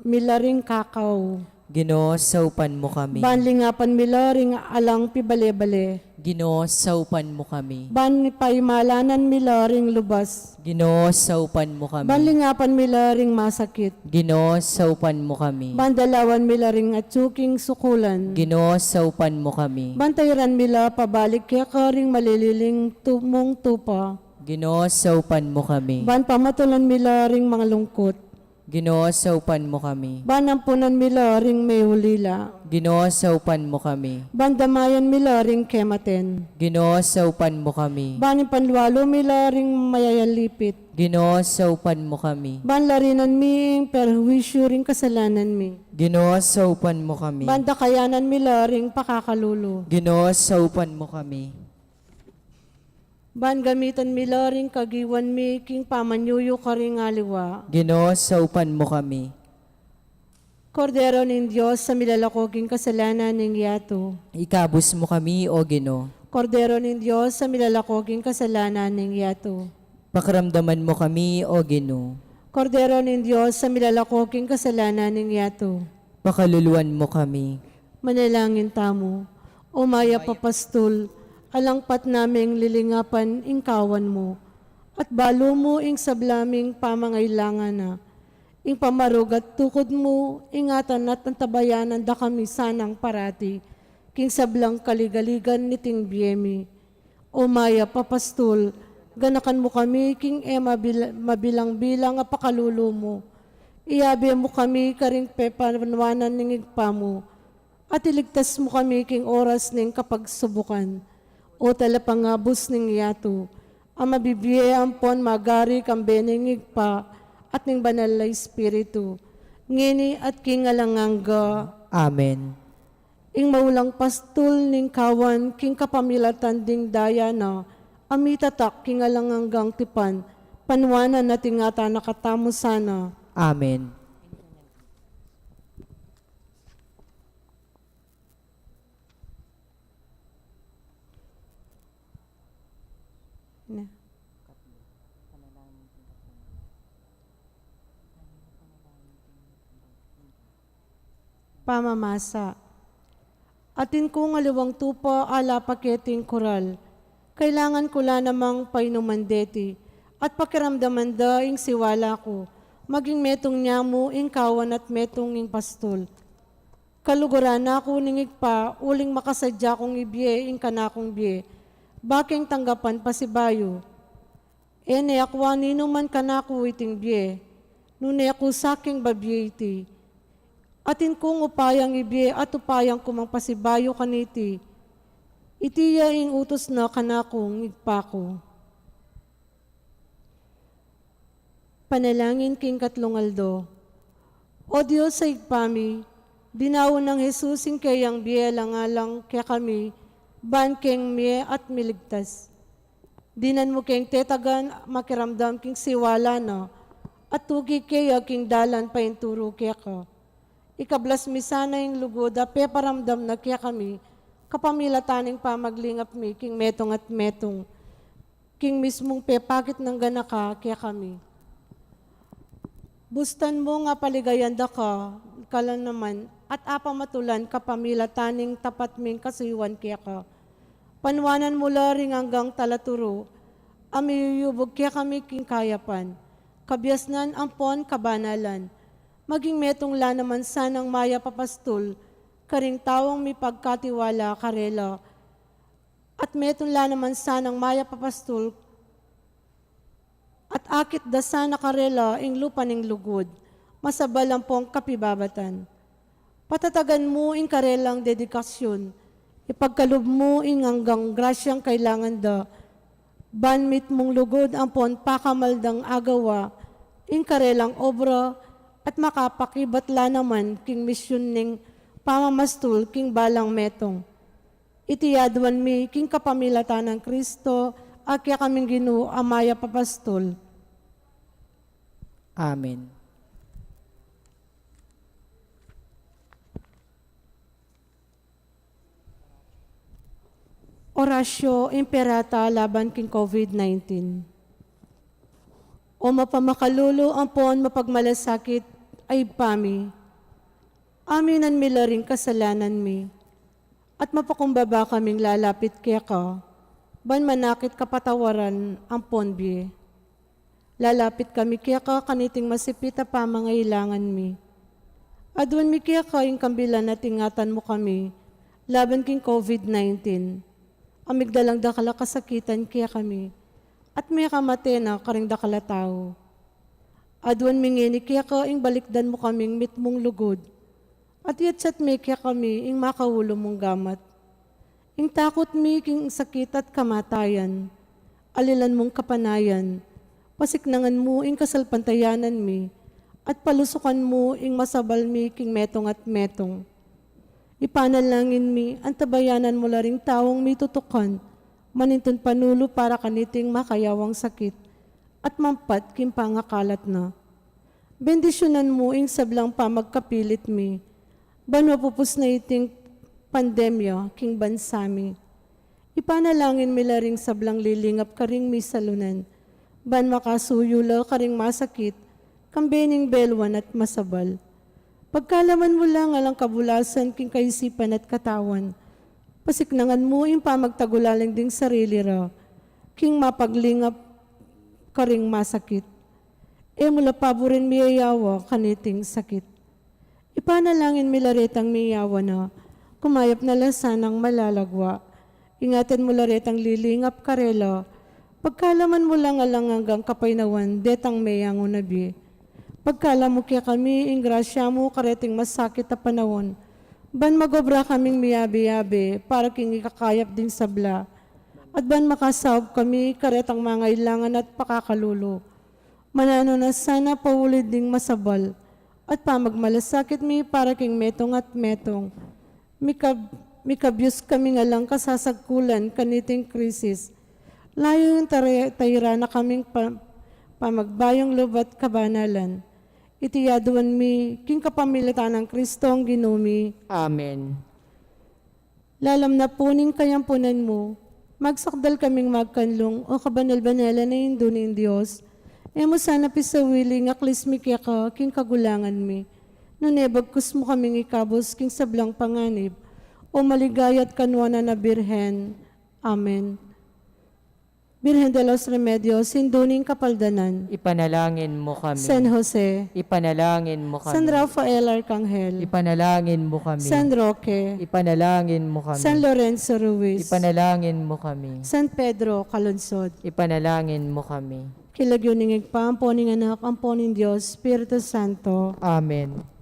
mi la ring kakau. Ginu, saupan mu kami. Ban lingapan mi la ring alang pibale-bale. Ginu, saupan mu kami. Ban paimalanan mi la ring lubas. Ginu, saupan mu kami. Ban lingapan mi la ring masakit. Ginu, saupan mu kami. Ban dalawan mi la ring atyu king sukulan. Ginu, saupan mu kami. Ban tairan mi la pabalik keka ring malililing tu-, mung tupa. Ginu, saupan mu kami. Ban pamatulan mi la ring malungkut. Ginu, saupan mu kami. Ban ampunan mi la ring meulila. Ginu, saupan mu kami. Ban damayan mi la ring kematen. Ginu, saupan mu kami. Ban ipanlualu mi la ring mayayalipit. Ginu, saupan mu kami. Ban larinan mi ing perhuisyu ring kasalanan mi. Ginu, saupan mu kami. Ban dakayanan mi la ring pakakalulu. Ginu, saupan mu kami. Ban gamitan mi la ring kagiwan mi king pamanyuyu karing aliwa. Ginu, saupan mu kami. Kordero ning Dios, a milalako king kasalanan ning yatu. Ikabus mu kami, O Ginu. Kordero ning Dios, a milalako king kasalanan ning yatu. Pakiramdaman mu kami, O Ginu. Kordero ning Dios, a milalako king kasalanan ning yatu. Pakaluluan mu kami. Manalangin tamu. O mayap a pastul, alang pat naming lilingapan ing kawan mu, at balu mu ing sabla ming pamangailangan na. Ing pamarug at tukud mu, ingatan at antabayanan da kami sanang parati, king sablang kaligaligan niting bie mi. O mayap a pastul, ganakan mu kami king e mabil-, mabilang-bilang a pakalulu mu. Iyabe mu kami karing pepanuanan ning Ibpa mu, at iligtas mu kami king oras ning kapagsubukan. O talapangabus ning yatu, a mabibie ampon magari kambe ning Ibpa at ning Banal a Espiritu, ngeni at king alang angga. Amen. Ing maulang pastul ning kawan king kapamilatan ding daya na a mitatak king alang anggang tipan, panuanan at ingatan na katamu sana. Amen. Na. Pamamasa. Atin kung aliwang tupa ala pa keting kural. Kailangan ku la namang painuman deti, at pakiramdaman da ing siwala ku, maging metung nyamu ing kawan at metung ing pastul. Kaluguran na ku ning Ibpa, uling makasadya kung ibie ing kanakung bie, ba keng tanggapan pasibayu. E ne akua ninuman kanaku iting bie, nune aku sa keng babie iti. Atin kung upayang ibie at upayang ku mang pasibayu kaniti. Iti ya ing utus na kanaku ning Ibpa ku. Panalangin king katlung aldo. O Dios a Ibpa mi, dinaun nang Jesus ing keyang bie alang-alang kekami, ban keng mie at miligtas. Dinan mu keng tetagan makiramdam king siwala na, at tuki keya king dalan painturu keka. Ikablas mi sana ing lugud a peparamdam na kekami, kapamilatan ning pamaglingap mi king metung at metung, king mismung pepakit nang ganaka kekami. Bustan mu nga paligayan da ka, ka la naman, at apamatulan kapamilatan ning tapat ming kasuyuan keka. Panuanan mu la ring anggang talaturu, a miyuyubug kekami king kayapan, kabiasnan ampon kabanalan. Maging metung la naman sanang mayap a pastul, karing taung mipagkatiwala karela, at metung la naman sanang mayap a pastul, at akit da sana karela ing lupa ning lugud, masabal ampong kapibabatan. Patatagan mu ing karelang dedikasyun, ipagkalub mu ing anggang grasyang kailangan da, ban mitmung lugud ampon pakamal dang agawa ing karelang obra, at makapakibat la naman king misyun ning pamamastul king balang metung. Iti aduan mi king kapamilatan nang Kristo, a kekaming Ginu, a mayap a pastul. Amen. Oratio Imperata laban king COVID nineteen. O mapamakalulu ampon mapagmalasakit a Ibpa mi, aminan mi la ring kasalanan mi, at mapakumbaba kaming lalapit keka, ban manakit kapatawaran ampon bie. Lalapit kami keka kaniting masipit a pamangailangan mi. Aduan mi keka ing kambilan at ingatan mu kami laban king COVID nineteen. A migdalang dakal a kasakitan kekami, at mekamate na karing dakal a tau. Aduan mi ngeni keka ing balikdan mu kaming mitmung lugud, at yatsat me kekami ing makaulu mung gamat. Ing takut mi king sakit at kamatayan, alilan mung kapanayan, pasiknangan mu ing kasalpantayanan mi, at palusukan mu ing masabal mi king metung at metung. Ipanalangin mi, antabayanan mu la ring taung mitutukan, manintun panulu para kaniting makayawang sakit, at mampat king pangakalat na. Bendisyunan mu ing sablang pamagkapilit mi, ban mapupus na iting pandemya king bansa mi. Ipanalangin mi la ring sablang lilingap karing misalunan, ban makasuyu la karing masakit, kambe ning belwan at masabal. Pagkalaman mu la ngan alang kabulasan king kaisipan at katawan, Pasiknangan mu ing pamagtagulaling ding sarili ra, king mapaglingap karing masakit. E mu la paburin miyayawa kaniting sakit. Ipanalangin mi la retang miyayawa na, kumayap na la sanang malalagwa. Ingatan mu la retang lilingap karela, pagkalaman mu lang alang anggang kapaynawan detang meyangu na bie. Pagkalam mu kekami ing grasya mu kareting masakit a panaun, ban magobra kaming miyabe-yabe para king ikakayap ding sabla, at ban makasaup kami karetang mangailangan at pakakalulu. Mananu na sana pauli ding masabal at pamagmalasakit mi para king metung at metung. Mikab-, mikabyus kami ngan lang kasasagkulan kaniting krisis. Layun tare-, tairan na kaming pa-, pamagbayung lub at kabanalan. Iti aduan mi king kapamilatan nang Kristong Ginu mi. Amen. Lalam na pu ning kayampunan mu, magsakdal kaming magkanlung, o kabanal-banalan a Indu ning Dios. E mu sana pisawili ing aklis mi keka king kagulangan mi, nune bagkus mu kaming ikabus king sablang panganib, o maligaya at kanuanan a Birhen. Amen. Birhen de los Remedios, Indu ning Kapaldanan. Ipanalangin mu kami. San Jose. Ipanalangin mu kami. San Rafael Arcangel. Ipanalangin mu kami. San Roque. Ipanalangin mu kami. San Lorenzo Ruiz. Ipanalangin mu kami. San Pedro Calungsod. Ipanalangin mu kami. King lagyu ning Ibpa, ampo ning Anak, ampo ning Dios Espiritu Santo. Amen.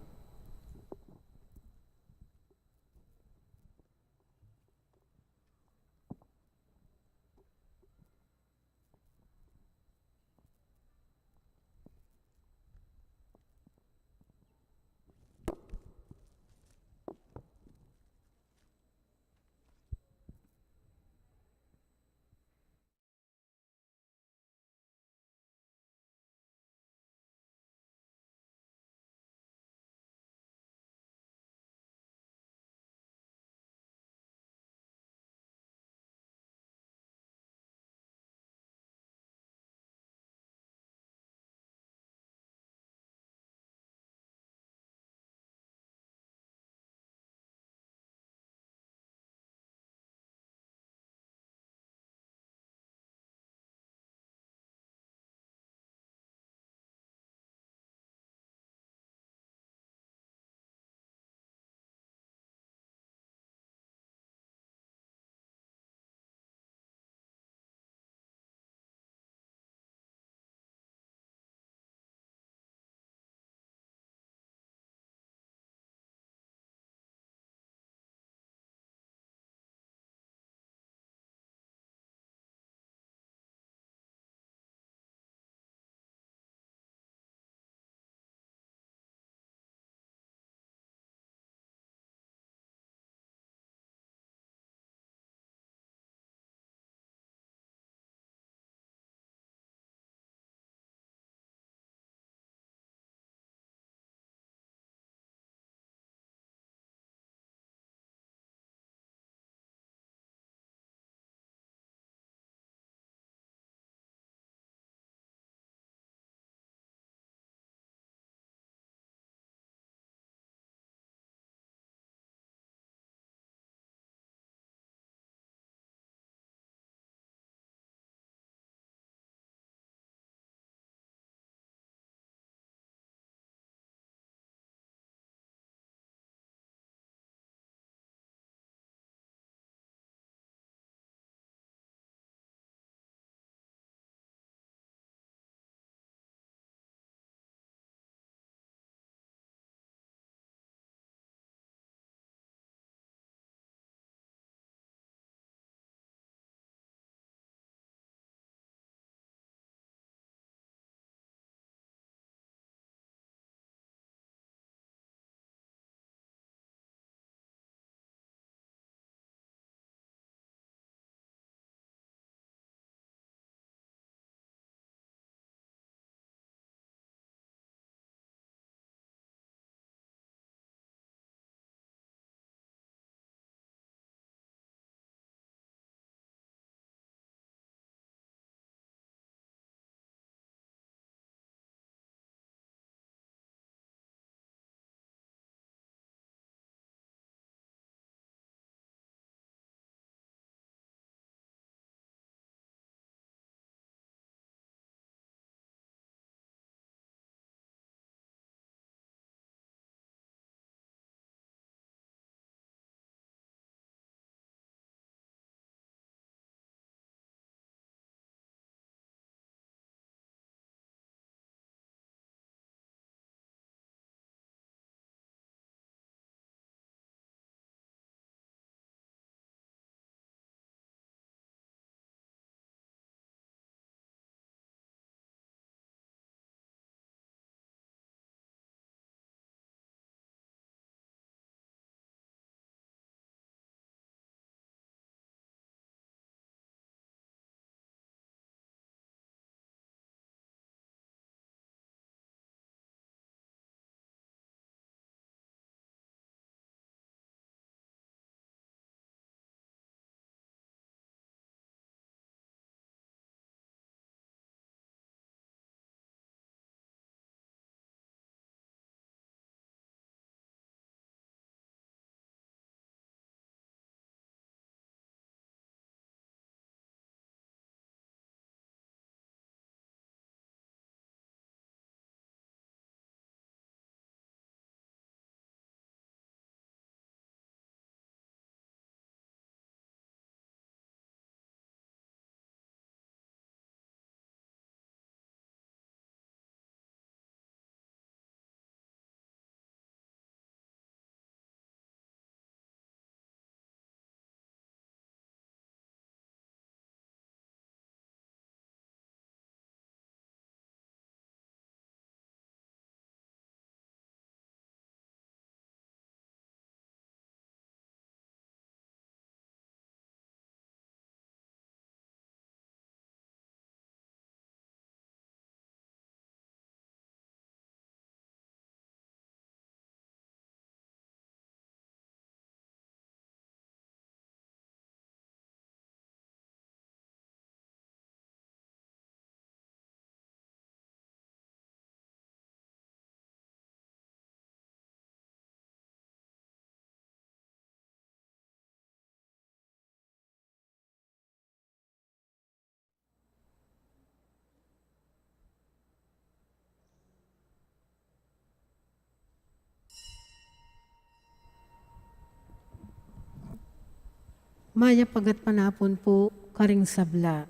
Mayap a gatpanapun pu karing sabla.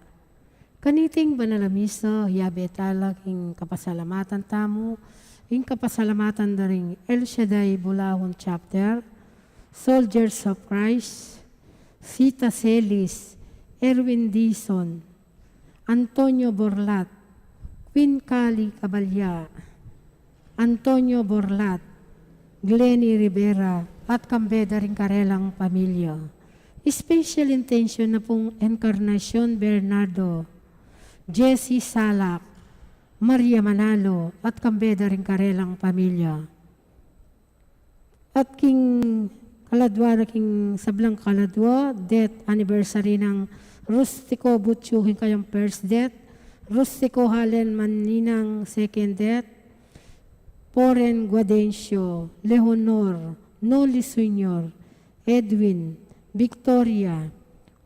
Kaniting banal a misa, yabe tala king kapasalamatan tamu, ing kapasalamatan da ring El Shaddai Bulahon Chapter, Soldiers of Christ, Sita Celis, Erwin Dizon, Antonio Borlat, Queen Cali Cabalya, Antonio Borlat, Glenny Rivera, at kambe da ring karelang pamilya. Special intention na pung Encarnacion Bernardo, Jessie Salak, Maria Manalo, at kambe da ring karelang pamilya. At king kaladwa na king sablang kaladwa, death anniversary nang Rustico Butsu, king kayang first death, Rustico Halen Maninang second death, Poren Guadencio, Leonor, Noli Senior, Edwin, Victoria,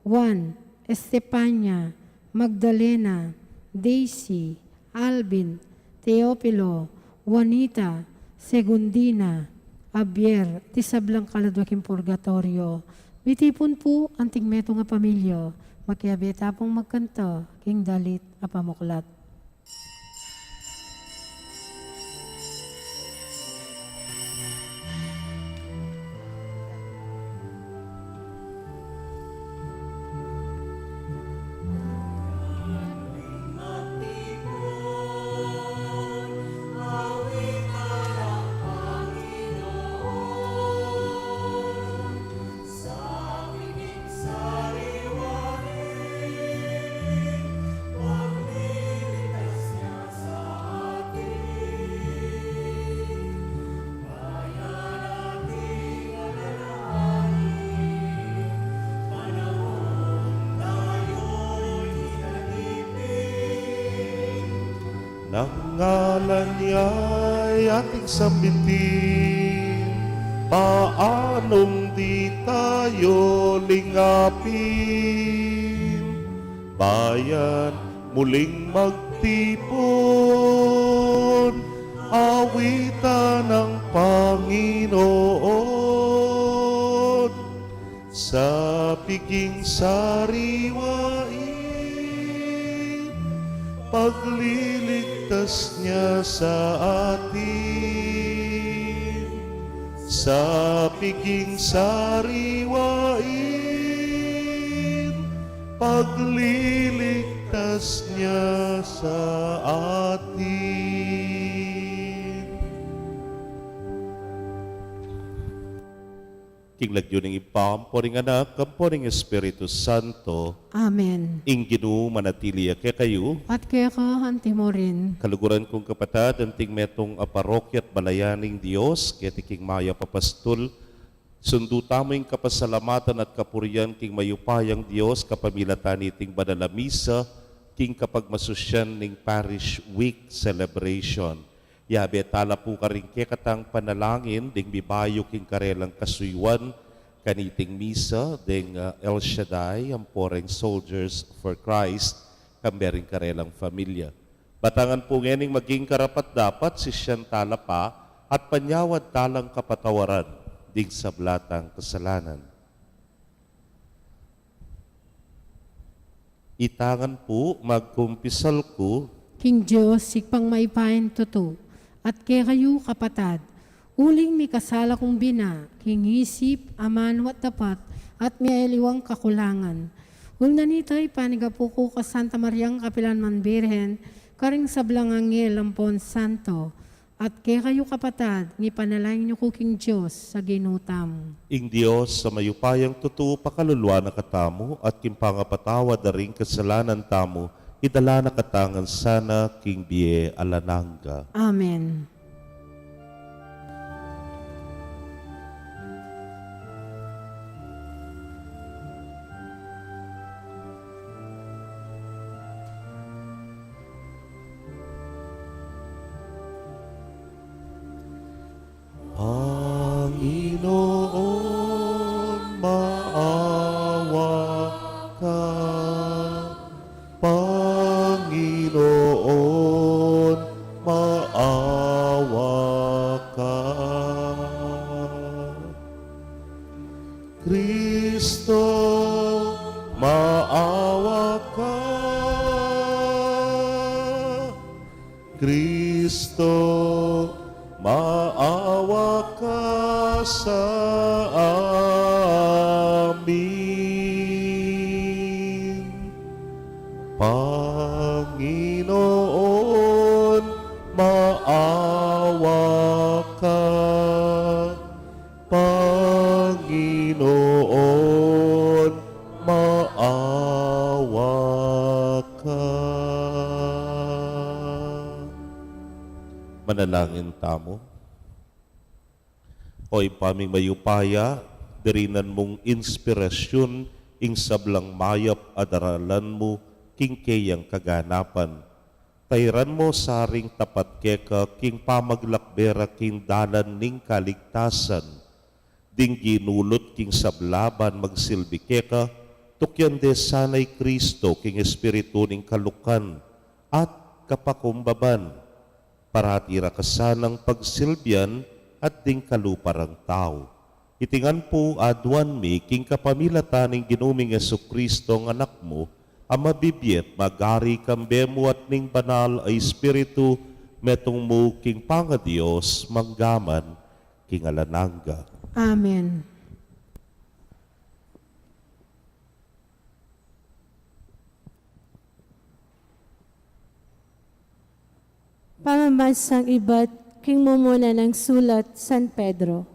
Juan, Estefania, Magdalena, Daisy, Alvin, Teofilo, Juanita, Segundina, Javier, ti sablang kaladwa king purgatorio. Mitipun pu anting metung a pamilya, makiabe ta pung magkanta king dalit a pamuklat. Nang ngalan ya ating sambitin, paanong di tayo lingapin? Bayan, muling magtipun, awitan ang Panginoon. Sa piging sariwain, pagliligtas niya sa atin. Sa piging sariwain, pagliligtas niya sa atin. King lagyu ning Ibpa, ampo ning Anak, ampo ning Espiritu Santo. Amen. Ing Ginu manatili ya kekayu. At keka anti mu rin. Kaluguran kung kapatad, anting metung a parokya at balayan ning Dios, keti king mayap a pastul, sundu tamu ing kapasalamatan at kapurian king mayupayang Dios, kapamilatan niting banal a misa, king kapagmasusyan ning Parish Week celebration. Yabe tala pu karing kekatang panalangin ding mibayu king karelang kasuyuan kaniting misa, ding, ah, El Shaddai, ampo reng Soldiers for Christ, kambe ring karelang familia. Batangan pu ngening maging karapat-dapat, sisian tala pa, at panyawad talang kapatawaran ding sabla tang kasalanan. Itangan pu, magkumpisal ku king Dios, Ibpang mayupayang tutu, at kekayu, kapatad, uling mikasala kung bina, king isip, amanu at dapat, at mialiwang kakulangan. Uli na nita, ipanyawad ku kang Santa Mariang kapilan man Birhen, karing sablang anghel ampon santo, at kekayu, kapatad, ipanalangin yu ku king Dios a Ginu tamu. Ing Dios a mayupayang tutu pakaluluan na katamu, at king pangapatawad da ring kasalanan tamu, idala na katamu ngan sana king bie alang angga. Amen. Panginoon, maawa ka. Panginoon, maawa ka. Kristo, Maawa ka, Kristo, maawa ka sa amin. Panginoon, maawa ka. Panginoon, maawa ka. Manalangin tamu. O Ibpa ming mayupaya, dirinan mung inspirasyun ing sablang mayap a daralan mu king keyang kaganapan. Tairan mu sa ring tapat keka king pamaglakbe ra king dalan ning kaligtasan. Ding ginulut king sabla ban magsilbi keka, tukyan de sana i Kristo king espiritu ning kalukan at kapakumbaban. Parati ra ka sanang pagsilbian at ding kalupa rang tau. Iti ngan pu aduan mi king kapamilatan ning Ginu ming Jesucristo a Anak mu, a mabibie at magari kambe mu at ning Banal a Espiritu, metung mu king pangaDios, mangga man king alang angga. Amen. Pamamasan ibat king mumuna nang sulat San Pedro.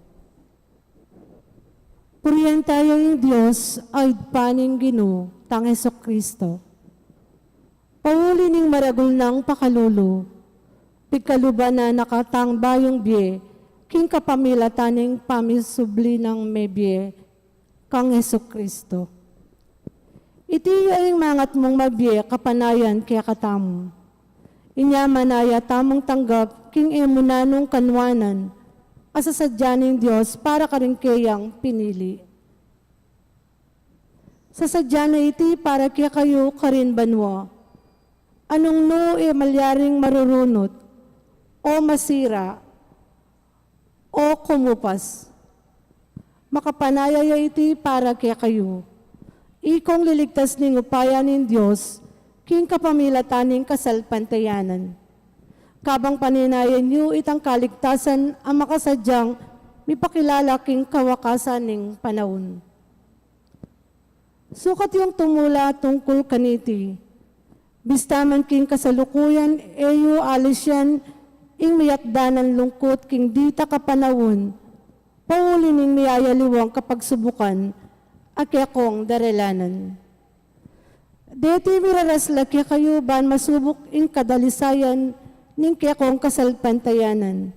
Purian tayu ing Dios a Ibpa ning Ginu tang Jesucristo. Pauli ning maragul nang pakalulu, pigkaluban na na katang bayung bie king kapamilatan ning pamisubli nang mebie kang Jesucristo. Iti ya ing mangat mung mabie kapanayan kekatamu. Inya manaya tamung tanggap king e mu nanung kanuanan, a sasadya ning Dios para karing keyang pinili. Sasadya na iti para kekayu karin banua, a nung nu e malyaring marurunut, o masira, o kumupas. Makapanaya ya iti para kekayu. Ikong liligtas ning upaya ning Dios, king kapamilatan ning kasalpantayanan. Kabang paninayan yu itang kaligtasan a makasadyang mipakilala king kawakasan ning panaun. Sukat yung tumula tungkul kaniti. Bista man king kasalukuyan, e yu alisian ing miyakdanan lungkut king dita kapanaun, pauli ning miyayaliwang kapagsubukan, a kekong daralanan. Deti miraras la kekayu ban masubuk ing kadalisayan ning kekong kasalpantayanan.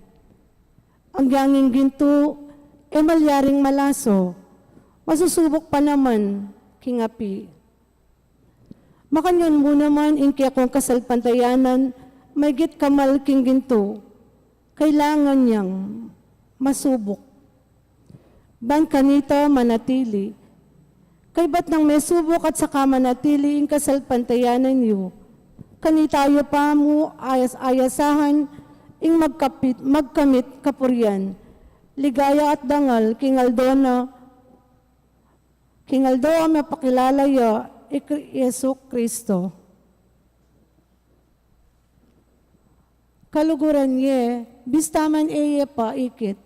Agyang ing gintu, e malyaring malaso, masusubuk pa naman king api. Makanyan mu naman ing kekong kasalpantayanan, maygit kamal king gintu, kailangan yang masubuk. Ban kanita manatili. Kaybat nang mesubuk at saka manatili ing kasalpantayanan yu, kanita yu pa mu ayas-ayasahan ing magkapit, magkamit kapurian, ligaya at dangal king aldo na, king aldo a mapakilala ya i Kri-, Jesu Cristo. Kaluguran ye, bista man e ye pa ikit.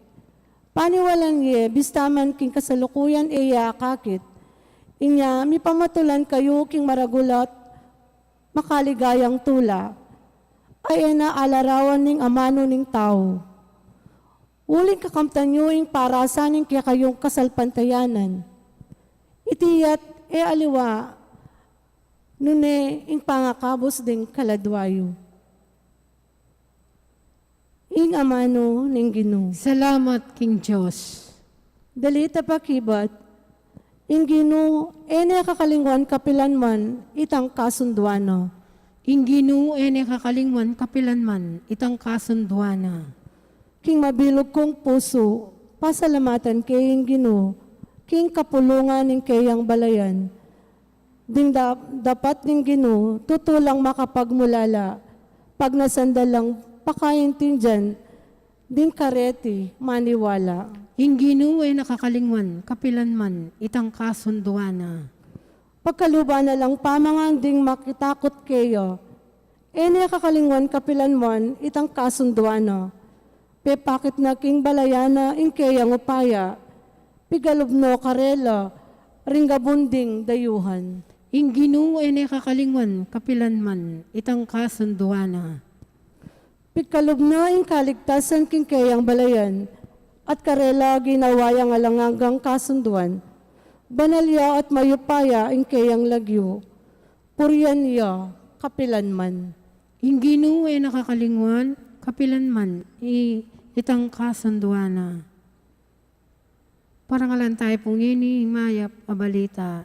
Paniwalan ye, bista man king kasalukuyan e ye akakit. Inya, mipamatulan kayu king maragul at makaligayang tula, a e na alarawan ning amanu ning tau. Uling kakamtan yu ing parasan ning kekayung kasalpantayanan. Iti ya't e aliwa, nune ing pangakabus ding kaladua yu. Ing amanu ning Ginu. Salamat king Dios. Dalita pakibat, ing Ginu e ne kakalingwan kapilanman itang kasunduan na. Ing Ginu e ne kakalingwan kapilanman itang kasunduan na. King mabilug kung pusu, pasalamatan ke ing Ginu, king kapulungan ning keyang balayan. Ding da-, dapat ning Ginu, tutu lang makapagmulala, pagnasan da lang pakaintindian, ding kareti maniwala. Ing Ginu e ne kakalingwan kapilanman itang kasunduan na. Pagkaluban na lang pamangan ding makitakut keya, e ne kakalingwan kapilan man itang kasunduan na. Pepakit na king balayan na ing keyang upaya, pigalub no karela ring gabun ding dayuhan. Ing Ginu e ne kakalingwan kapilan man itang kasunduan na. Pikalub na ing kaligtasan king keyang balayan, at karela ginawa yang alang anggang kasunduan. Banal ya at mayupaya ing keyang lagyu, purian ya kapilan man. Ing Ginu e ne kakalingwan kapilan man i-, itang kasunduan na. Parangalan tayu pu ngeni ing mayap a balita.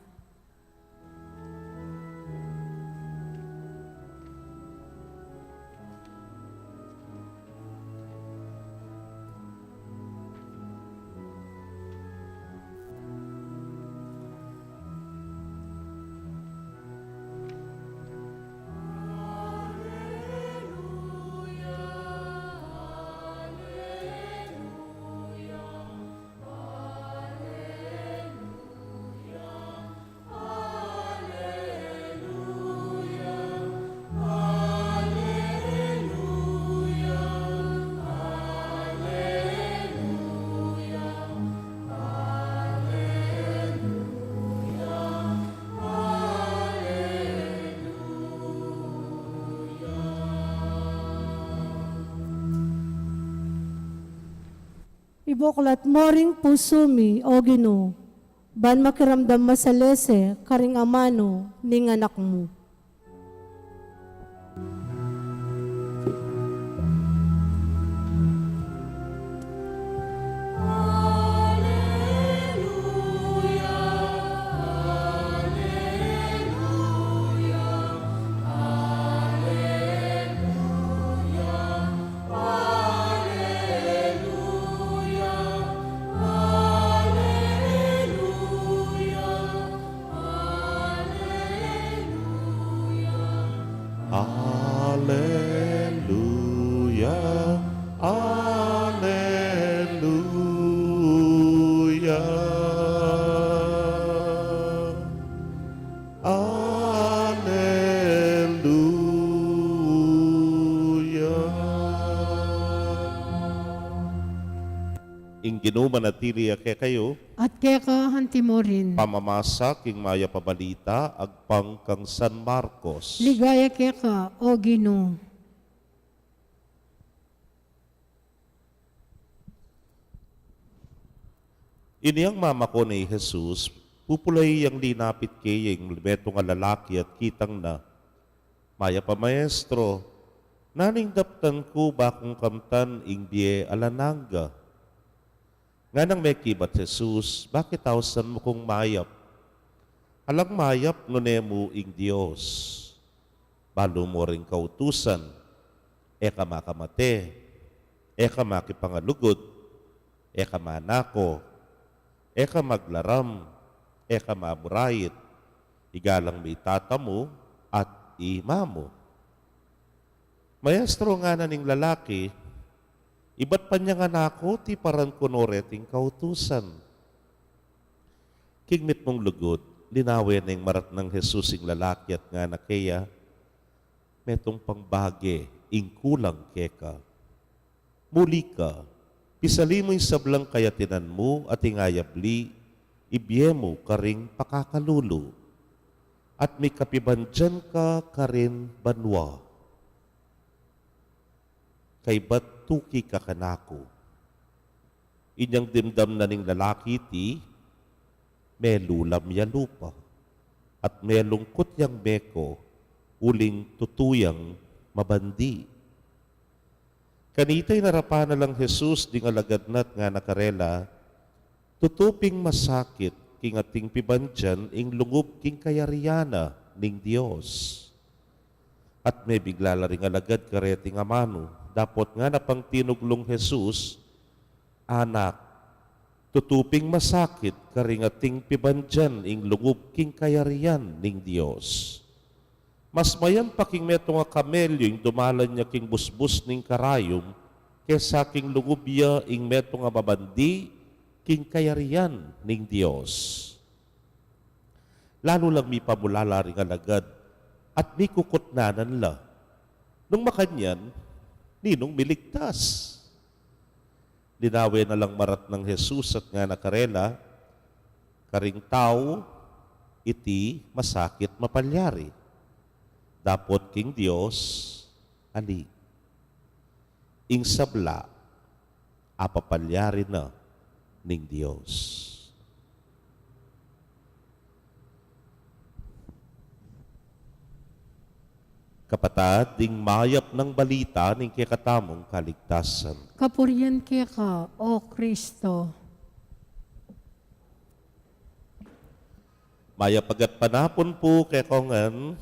Ibuklat mu ring pusu mi, O Ginu, ban makiramdam masalese karing amanu ning Anak mu. Aleluya, aleluya, aleluya. Ing Ginu manatili ya kekayu. At keka anti mu rin. Pamamasa king mayap a balita agpang kang San Marcos. Ligaya keka, O Ginu. Inyang mamako ne i Jesus, pupulai yang linapit kaya ing metung a lalaki at kitang na, "Mayap a Maestro, naning daptan ku ba kung kamtan ing bie alang angga?" Nganang mekibat Jesus, "Bakit ausan mu kung mayap? Alang mayap nune mu ing Dios. Balu mu ring kautusan, e ka makamate, e ka makipangalugud, e ka manako, e ka maglaram, e ka mamurait, igalang mu i tata mu at i ima mu." "Maestro," ngana ning lalaki, "ibat pa nya ngan aku tiparan ku no reting kautusan." King mitmung lugud, linawe neng maratnang Jesus ing lalaki at ngana keya, "Metung pang bage ing kulang keka. Muli ka, pisali mu ing sablang kayatinan mu at ing ayabli, ibie mu karing pakakalulu, at mikapibandian ka karin banua. Kaybat tuki ka kanaku." Inyang dimdam na ning lalaki iti, melulam ya lupa, at melungkut yang meko, uling tutu yang mabandi. Kanita inarapan na lang Jesus ding alagad na at ngana karela, "Tutu ping masakit king ating pibandian ing lungub king kayarian na ning Dios." At mebigla la ring alagad kareting amanu, dapot ngana pang tinuglung Jesus, "Anak, tutu ping masakit karing ating pibandian ing lungub king kayarian ning Dios. Mas mayam pa king metung a kamelyu ing dumalan ya king busbus ning karayum, kesa king lungub ya ing metung a mabandi king kayarian ning Dios." Lalu lang mipamulala ring alagad at mikukutnanan la. Nung makanyan, ninung miligtas? Linawe na lang maratnang Jesus at ngana karela, karing tau, iti masakit mapalyari. Dapot king Dios, ali. Ing sabla, apapalyari na ning Dios. Kapatad, ding mayap nang balita ning kekatamung kaligtasan. Kapurian keka, O Kristo. Mayap a gatpanapun pu kekongan.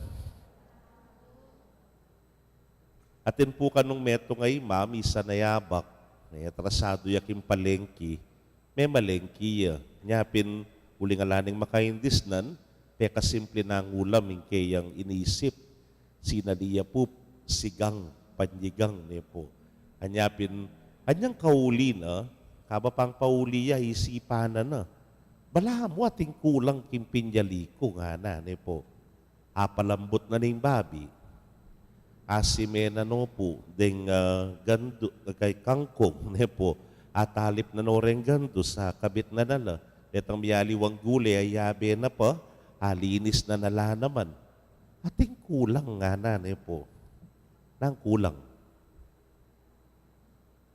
Atin pu kanung metung a ima, misa na yabak, e, atrasadu ya king palengki, memalengki ya. Nya pin, uling ala neng makaindisnan, pekasimple nang ulam ing keyang inisip. Sinali ya pu, sigang, panyigang, ne pu. Anya pin, anyang kauli na, kaba pang pauli ya, isipan na na. Balamu ating kulang king pinyali ku, ngana, ne pu. Apalambut na ning babi. Asime na no pu deng, ah, gandu, kay kangkung, ne pu. Atalip na no reng gandu sa kabit na na la. Detang mialiwang gule, ayabe na pa, alinis na na la naman. Ating kulang, ngana, ne pu. Nang kulang.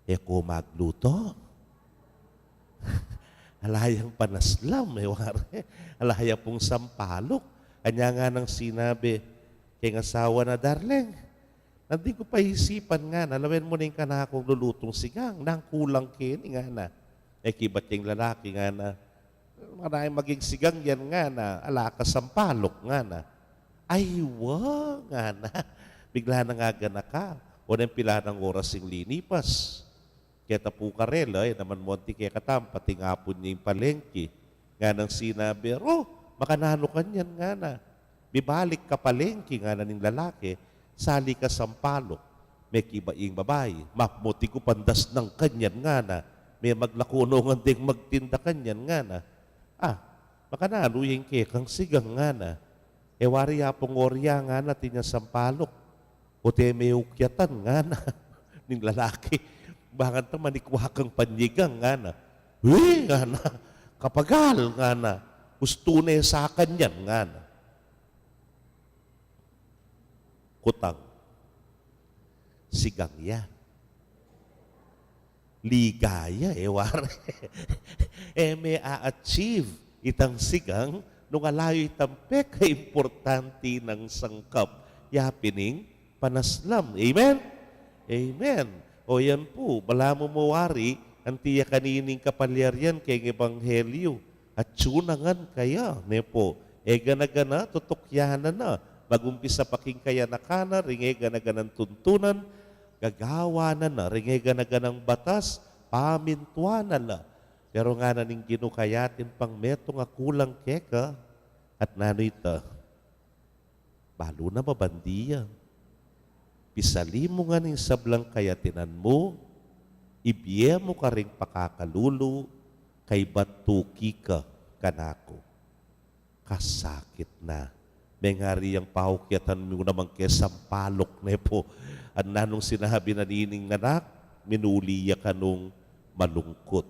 E ko magluto. Ala yang panaslam, e wari. Ala ya pung sampaluk. Anya nganang sinabi keng asawa na, "Darling, nandin ku pa isipan," ngana, "lawen mu ne ing kanakung lulutung sigang, nang kulang keni," ngana. E kibat ya ing lalaki, ngana, "Makananu maging sigang yan," ngana, "ala ka sampaluk," ngana. "Ay wa," ngana. Bigla nang aganaka. O neng pila nang oras ing linipas. Keta pu karela, e naman monti kekatamu, pati nga pu ning palengki. Nganang sinabi, "O, makananu ka nyan?" ngana. "Mibalik ka palengki," ngana ning lalaki, "sali ka sampaluk." Mekibat ing babai, "Mapmuti ku pandas nang kanyan," ngana. "Memaglako no ngan deng magtinda kanyan," ngana. "Ah, makananu ya ing kekang sigang?" ngana. "E wari ya pung orya," ngana, "atin yang sampaluk." "O te me ukyatan," ngana ning lalaki. "Bang kanta manikwa kang panyigang," ngana. "Wi," ngana, "kapagal," ngana. "Ustu ne sa kanyan," ngana. Kutang. Sigang ya. Ligaya, e wari. E me a-achieve itang sigang nung ala yu itang pekaimportante nang sangkap, ya pin ing panaslam. Amen? Amen. O yan pu, balamu mu wari, anti ya kanining kapalyarian keng ebanghelyu. Atyu na ngan kaya, ne pu. E gana-gana, tutukyanan na. Magumpisa pa king kayanakan na, ring e gana-ganang tuntunan, gagawan na na, ring e gana-ganang batas, pamintuan na la. Pero ngana ning Ginu, kaya atin pang metung a kulang keka, at nanu ita? Balu na mabandi ya. Pisali mu ngan ing sablang kayatinan mu, ibie mu karing pakakalulu, kaybat tuki ka kanaku. Kasakit na. Mengari yang paukyatan mu naman ke sampaluk, ne pu. At nanung sinabi na nining anak, minuli ya kanung malungkut.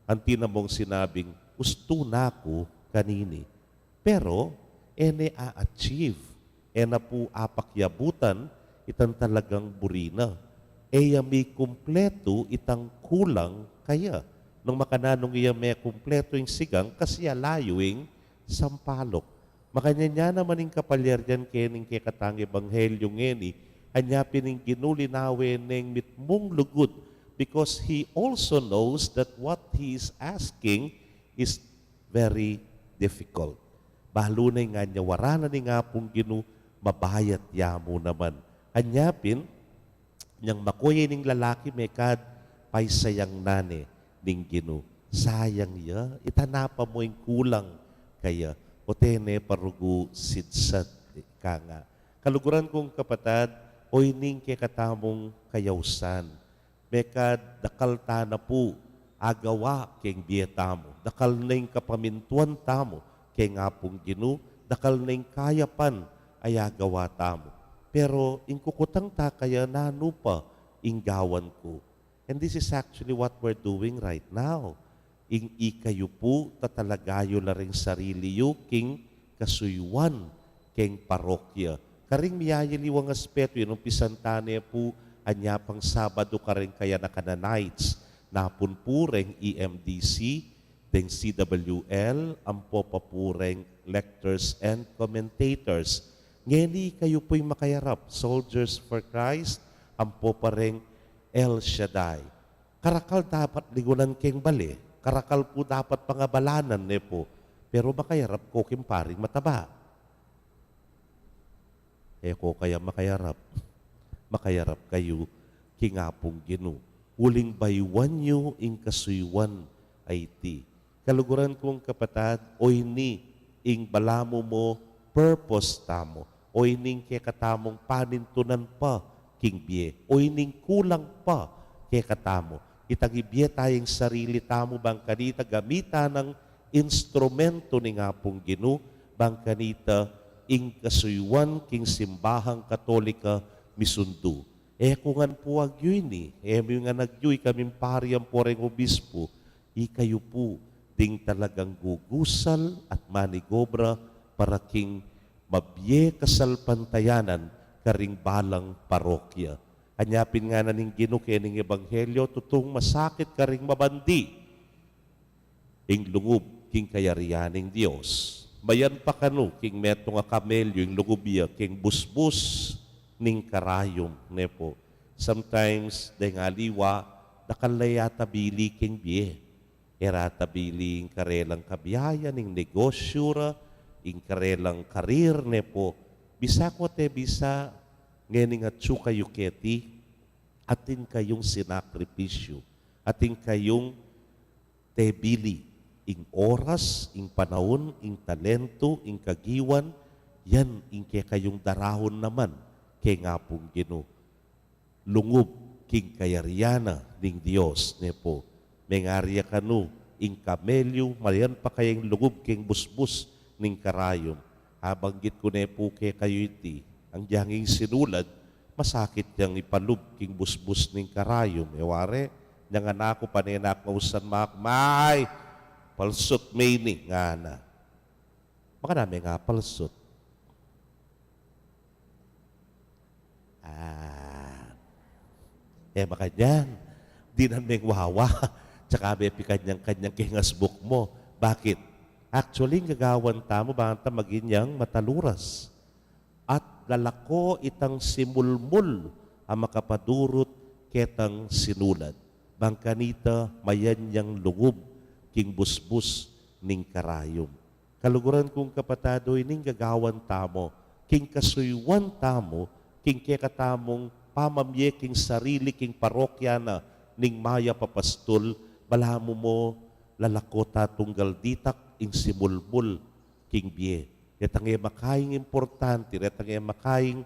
Anti na mung sinabing, "Ustu na ku kanini." Pero, e ne a-achieve, e na pu apakyabutan itang talagang buri na. E ya mikumpletu itang kulang kaya. Nung makananu ya mekumpletu ing sigang, kasi ala yu ing sampaluk. Makanyan ya naman ing kapalyarian kening kekatang ebanghelyu ngeni, anya pin ing Ginu linawe neng mitmung lugud, because he also knows that what he is asking is very difficult. Balu na ing anyawara na ning Apung Ginu, mabayat ya mu naman. Anya pin, nyang makuya ning lalaki, mekad paisayang na ne ning Ginu. Sayang ya, itana pa mu ing kulang kaya, o tene pa rugu sidsad, ika nga. Kaluguran kung kapatad, o ining kekatamung kayausan. Mekad dakal ta na pu agawa keng bie tamu. Dakal na ing kapamintuan tamu keng Apung Ginu, Dakal na ing kayapan a agawa tamu. Pero ing kukutang ta kaya, nanu pa ing gawan ku? And this is actually what we're doing right now. Ing ikayu pu, tatalaga yu la ring sarili yu king kasuyuan keng parokya. Karing miyayaliwang aspetu, yan ing pisantanan pu, anya pang Sabado kareng kayanakan a nights. Napun pu reng E M D C, deng C W L, ampo pa pu reng lectors and commentators. Ngeni kayu pu'y makayarap, Soldiers for Christ, ampo pa reng El Shaddai. Karakal dapat lingunan keng bale, karakal pu dapat pangabalanan, ne pu. Pero makayarap ko king paring mataba. E ko kaya makayarap? Makayarap kayu king Apung Ginu. Uling bayuan yu ing kasuyuan a iti. Kaluguran kung kapatad, oyni ing balamu mu purpose tamu, oyni ing kekatamung panintunan pa king bie, oyni ing kulang pa kekatamu. Itang ibie ta ing sarili tamu bang kanita gamitan nang instrumentu ning Apung Ginu, bang kanita ing kasuyuan king simbahang Katolika misundu. E ku ngan pu agyu ini, e mu ngan agyu, ikaming pari ampo reng obispu, ikayu pu ding talagang gugusal at manigobra para king mabie kasalpantayanan karing balang parokya. Anya pin ngana ning Ginu kening ebanghelyo, tutung masakit karing mabandi ing lungub king kayarian ning Dios. Mayan pa kanu king metung a kamelyu ing lungub ya king busbus ning karayum, ne pu. Sometimes, deng aliwa, dakal la ya atabili king bie. E ra atabili ing karelang kabiayan, ing negosyu ra, ing karelang karir, ne pu. Bisa ku at e bisa, ngening atsu kayu keti, atin kayung sinakripisyu, atin kayung tebili, ing oras, ing panaun, ing talentu, ing kagiwan, yan ing kekayung darahun naman keng Apung Ginu. Lungub king kayarian na ning Dios, ne pu. Mengari ya kanu ing kamelyu, mayan pa kaya ing lungub king busbus ning karayum. Abanggit ku ne pu kekayu iti, agyang ing sinulad, masakit yang ipalub king busbus ning karayum. E wari, nyang anak ku, pane na ku ngausan, mak, may, palsut me ini, ngana. Makananu me nga palsut? Ah, e makanyan, dinan meng wawa, tsaka me pikanyang-kanyang keng asbuk mu. Bakit? Actually, ing gagawan tamu, bang ta maging yang mataluras. At lalako itang simulmul a makapadurut ketang sinulad. Bang kanita, mayan yang lungub king busbus ning karayum. Kaluguran kung kapatad, o ining gagawan tamu, king kasuyuan tamu, king kekatamung pamamie king sarili, king parokya na ning Mayap a Pastul, balamu mu lalako ta tunggal ditak ing simulmul king bie. Retang e makaing importante, retang e makaing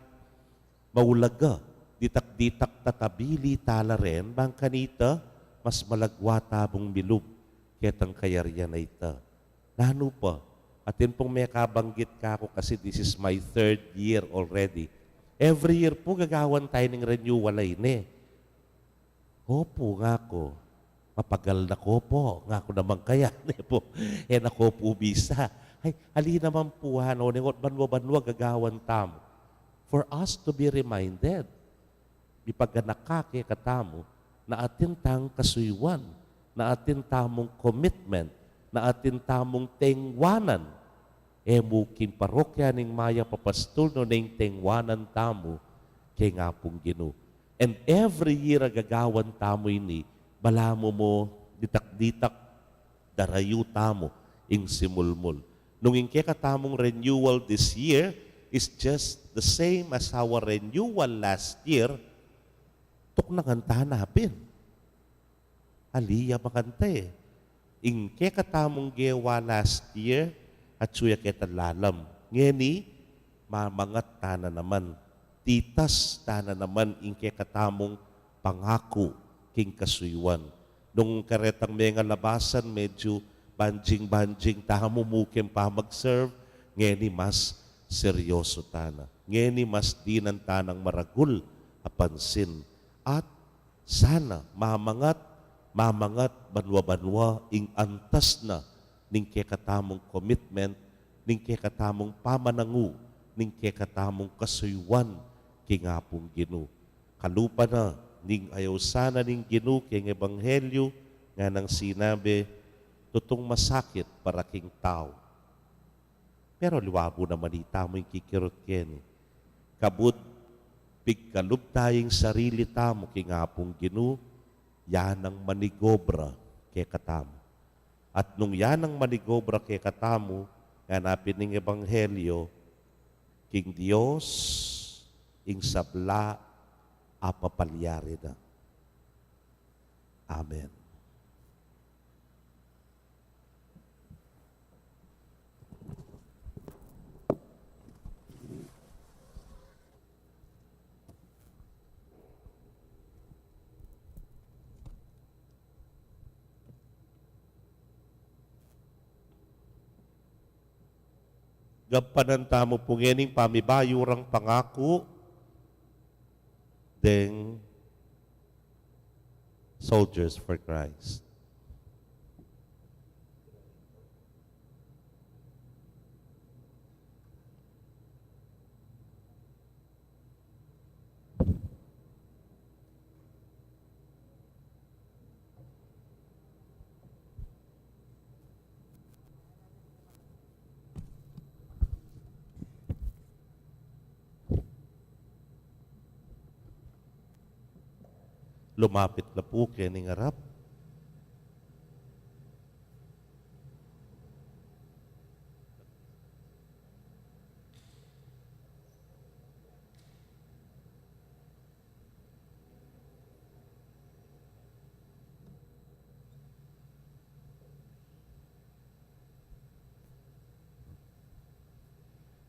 maulaga, ditak-ditak tatabili ta la ren, bang kanita, mas malagwa ta mung milub ketang kayarian a ita. Nanu pa, atin pung mekabanggit kaku, kasi this is my third year already. Every year pu, gagawan tayu ning renewal a ini. Opu, ngaku. Mapagal na ko pu, ngaku naman kaya, ne pu. E na ko pu bisa. Ay, ali naman pu, ano, ningot banwa-banwa gagawan tamu. For us to be reminded, mipaganaka kekatamu, na atin tang kasuyuan, na atin tamung commitment, na atin tamung tengwanan. E mu king parokya ning Mayap a Pastul, nune ing tengwanan tamu keng Apung Ginu. And every year a gagawan tamu ini, balamu mu ditak-ditak darayu tamu ing simulmul. Nung ing kekatamung renewal this year is just the same as our renewal last year, tuknangan ta na pin. Ali ya makanta e. Ing kekatamung gewa last year, atsu ya ketang lalam. Ngeni, mamangat ta na naman. Titas ta na naman ing kekatamung pangaku king kasuyuan. Nung karetang mengalabasan, medyu banjing-banjing tamu mu king pamag-serve, Ngeni mas seryoso tana. Ngeni mas dinan tanang maragul a pansin. At sana mamangat, mamangat banwa-banwa ing antas na ning kekatamung commitment, ning kekatamung pamanangu, ning kekatamung kasuyuan king Apung Ginu. Kalupa na ning ayusan na ning Ginu king ebanghelyu, nganang sinabi, tutung masakit para king tau. Pero liwabu naman itamu ing kikirut keni. Kabud pigkalub ta ing sarili tamu king Apung Ginu, ya nang manigobra kekatamu. At nung ya nang manigobra kekatamu, ngana pin ning ebanghelyu, king Dios ing sabla a papalyari na. Amen. Gampanan tamu pu ngening pamibayu rang pangaku deng Soldiers for Christ. Lumapit la pu kening arap.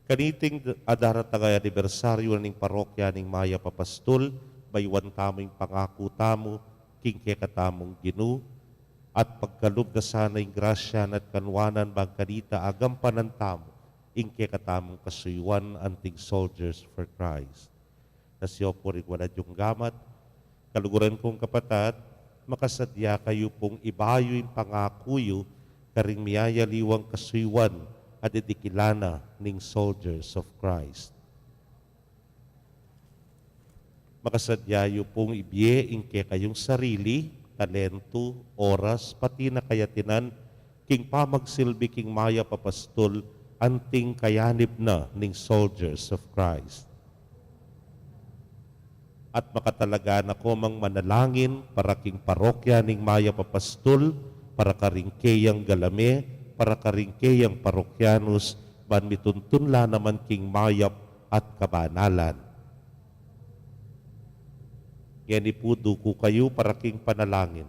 Kaniting d-, adaratang a anibersaryu ning parokya ning Mayap a Pastul, bayuan tamu ing pangaku tamu king kekatamung Ginu, at pagkalub da sana ing grasya na at kanwanan bang kanita agampanan tamu ing kekatamung kasuyuan anting Soldiers for Christ. Kasi o puri ko na jung gamat, kaluguran kung kapatad, makasadya kayu pung ibayu ing pangaku yu karing miyayaliwang kasuyuan a didikilan na ning Soldiers of Christ. Makasadya yu pung ibie ing kekayung sarili, talentu, oras, pati na kayatinan, king pamagsilbi king Mayap a Pastul, anting kayanib na ning Soldiers of Christ. At makatalaga na ko mang manalangin para king parokya ning Mayap a Pastul, para karing keyang galame, para karing keyang parokyanus, ban mituntun la naman king mayap at kabanalan. Ngeni pu duku kayu para king panalangin.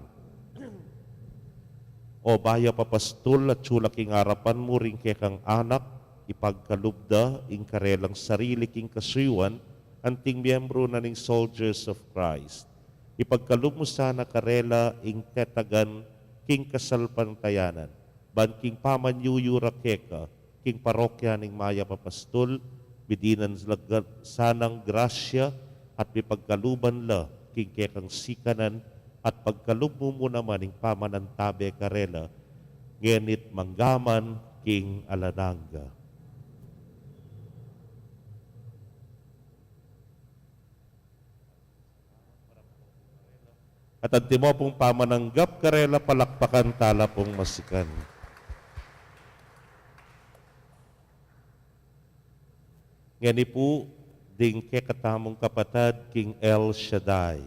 O Mayap a Pastul, atyu la king arapan mu ring kekang anak, ipagkalub da ing karelang sarili king kasuyuan, anting miyembru na ning Soldiers of Christ. Ipagkalub mu sana karela ing tetagan king kasalpantayanan, ban king pamanyuyu ra keka, king parokya ning Mayap a Pastul, midinan la ga-, sanang grasya at mipagkaluban la king kekang sikanan, at pagkalub mu mu naman ing pamanantabe karela, ngeni't manggaman king alang angga. At antimo pung pamananggap karela, palakpakan tala pung masikan. Ngeni pu, ding kekatamung kapatad king El Shaddai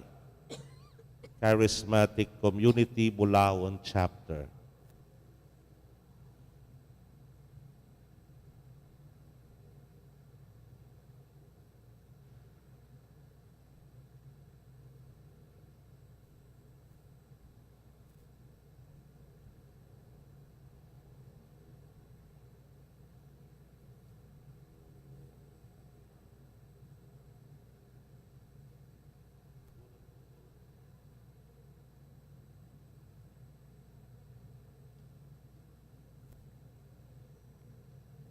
Charismatic Community Bulaon Chapter.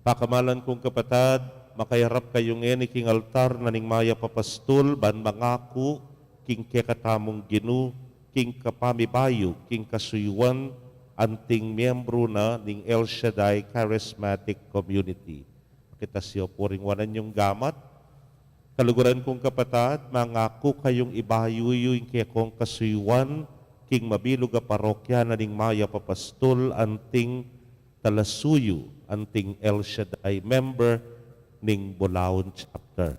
Pakamalan kung kapatad, makayarap kayu ngeni king altar na ning Mayap a Pastul, ban mangaku king kekatamung Ginu, king kapamibayu, king kasuyuan, anting miyembru na ning El Shaddai Charismatic Community. Pakita yu pu ring wanan yung gamat. Kaluguran kung kapatad, mangaku kayung ibayu yu ing kekong kasuyuan, king mabilug a parokya na ning Mayap a Pastul, anting talasuyu, anting El Shaddai member ning Bulaon Chapter.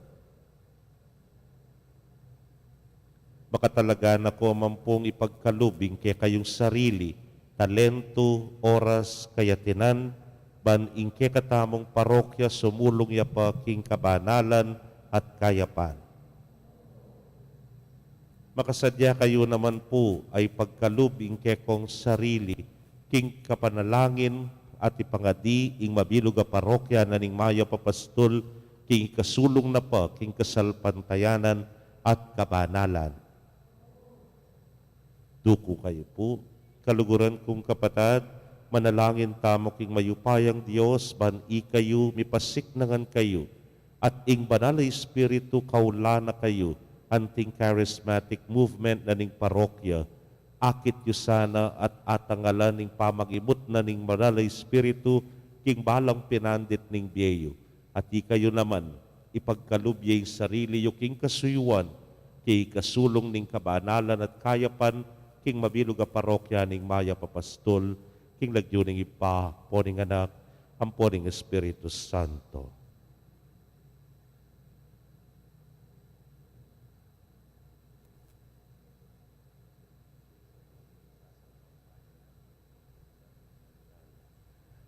Makatalaga na ko man pung ipagkalub ing kekayung sarili, talentu, oras, kayatinan, ban ing kekatamung parokya sumulung ya pa king kabanalan at kayapan. Makasadya kayu naman pu a ipagkalub ing kekong sarili king kapanalangin at ipangadi ing mabilug a parokya na ning Mayap a Pastul king ikasulung na pa king kasalpantayanan at kabanalan. Duku kayu pu. Kaluguran kung kapatad, manalangin tamu king mayupayang Dios ban ikayu mipasiknangan kayu, at ing Banal a Espiritu kaulanan kayu, anting charismatic movement na ning parokya, akit yu sana at atangalan ing pamangimut na ning Banal a Espiritu king balang pinandit ning bie yu. At ikayu naman, ipagkalub ye ing sarili yu king kasuyuan, king ikasulung ning kabanalan at kayapan, king mabilug a parokya ning Mayap a Pastul, king lagyu ning Ibpa, ampo ning Anak, ampo ning Espiritu Santo.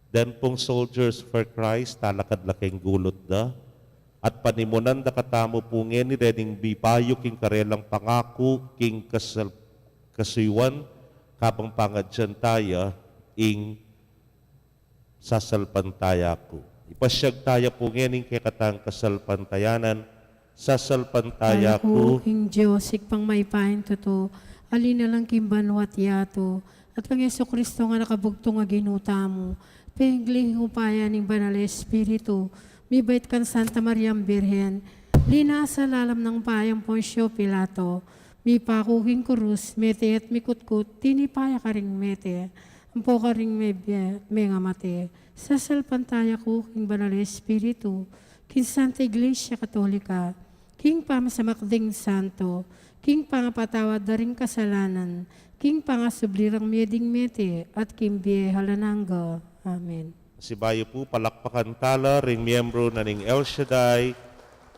Den pung Soldiers for Christ, talakad la king gulut da, at panimunan da katamu pu ngeni dening mibayu king karelang pangaku king kasal-, kasuyuan, kabang pangadyan taya ing sasalpantaya ku. Ipasyag taya pu ngening kekatang kasalpantayanan, sasalpantaya ku king Dios, Ibpang mayupayang tutu, ali na lang king banua't yatu, at kang Jesucristo a anak a bugtung a Ginu tamu, pengli king upaya ning Banal a Espiritu, mibait kang Santa Mariang Birhen, linasa lalam ning upayang Poncio Pilato, mipaku king kurus, mete at mikutkut, tinipa ya karing mete, ampo karing mebie, mengamate. Sasalpantaya ku king Banal a Espiritu, king Santa Iglesia Katolika, king pamasamak ding santo, king pangapatawad da ring kasalanan, king pangasubli rang mie ding mete, at king bie alang angga. Amen. Sibayu pu, palakpakan tala ring miyembru na ning El Shaddai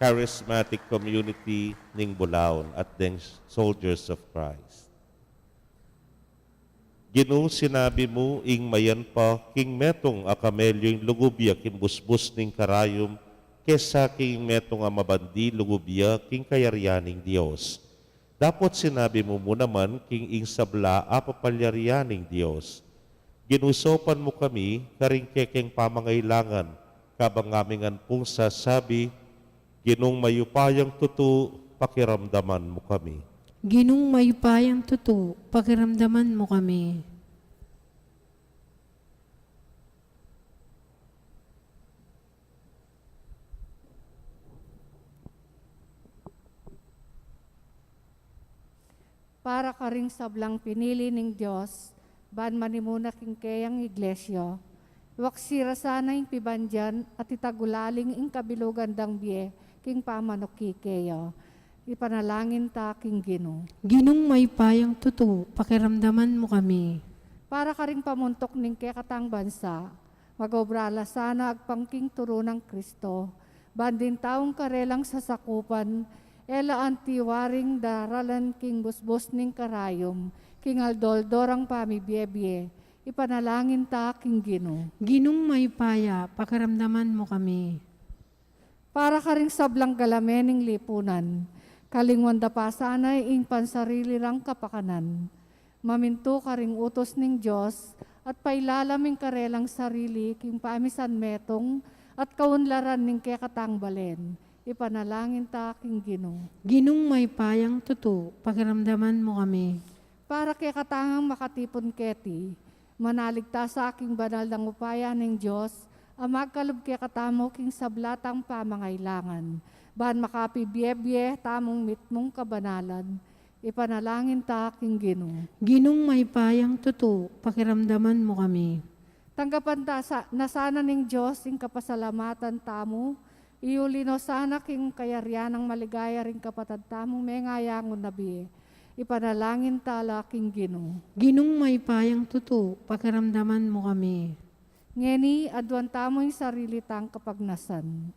Charismatic Community ning Bulaon at deng Soldiers of Christ. Ginu, sinabi mu, ing mayan pa king metung a kamelyu ing lugub ya king busbus ning karayum, kesa king metung a mabandi lugub ya king kayarian ning Dios. Dapot sinabi mu mu naman king ing sabla a papalyarian ning Dios. Ginu, saupan mu kami karing kekeng pamangailangan, kabang ngaming ngan pung sasabi, Ginung mayupayang tutu, pakiramdaman mu kami. Ginung mayupayang tutu, pakiramdaman mu kami. Para karing sablang pinili ning Dios, ban manimuna king keyang iglesia, waksi ra sana ing pibandian at itagulaling ing kabilugan dang bie king pamanuki keya. Ipanalangin ta king Ginu. Ginung mayupayang tutu, pakiramdaman mu kami. Para karing pamuntuk ning kekatang bansa, magobra la sana agpang king turu nang Kristo, ban ding taung karelang sasakupan, e la anti waring daralan king busbus ning karayum, king aldo-aldo rang pamibie-bie, ipanalangin ta king Ginu. Ginung mayupaya, pakiramdaman mu kami. Para karing sablang galame ning lipunan, kalingwan da pa sana ing pansarili rang kapakanan. Mamintu karing utus ning Dios, at pailalam ing karelang sarili king pamisanmetung at kaunlaran ning kekatang balen. Ipanalangin ta king Ginu. Ginung mayupayang tutu, pakiramdaman mu kami. Para kekatang makatipun keti, manalig ta sa king banal nang upaya ning Dios, a magkalub kekatamu king sabla tang pamangailangan, ban makapibie-bie tamung mitmung kabanalan, ipanalangin ta king Ginu. Ginung mayupayang tutu, pakiramdaman mu kami. Tanggapan ta sa, na sana ning Dios ing kapasalamatan tamu, iuli no sana king kayarian nang maligaya ring kapatad tamung mengayangun na bie. Ipanalangin ta la king Ginu. Ginung mayupayang tutu, pakiramdaman mu kami. Ngeni, aduan tamu ing sarili tang kapagnasan.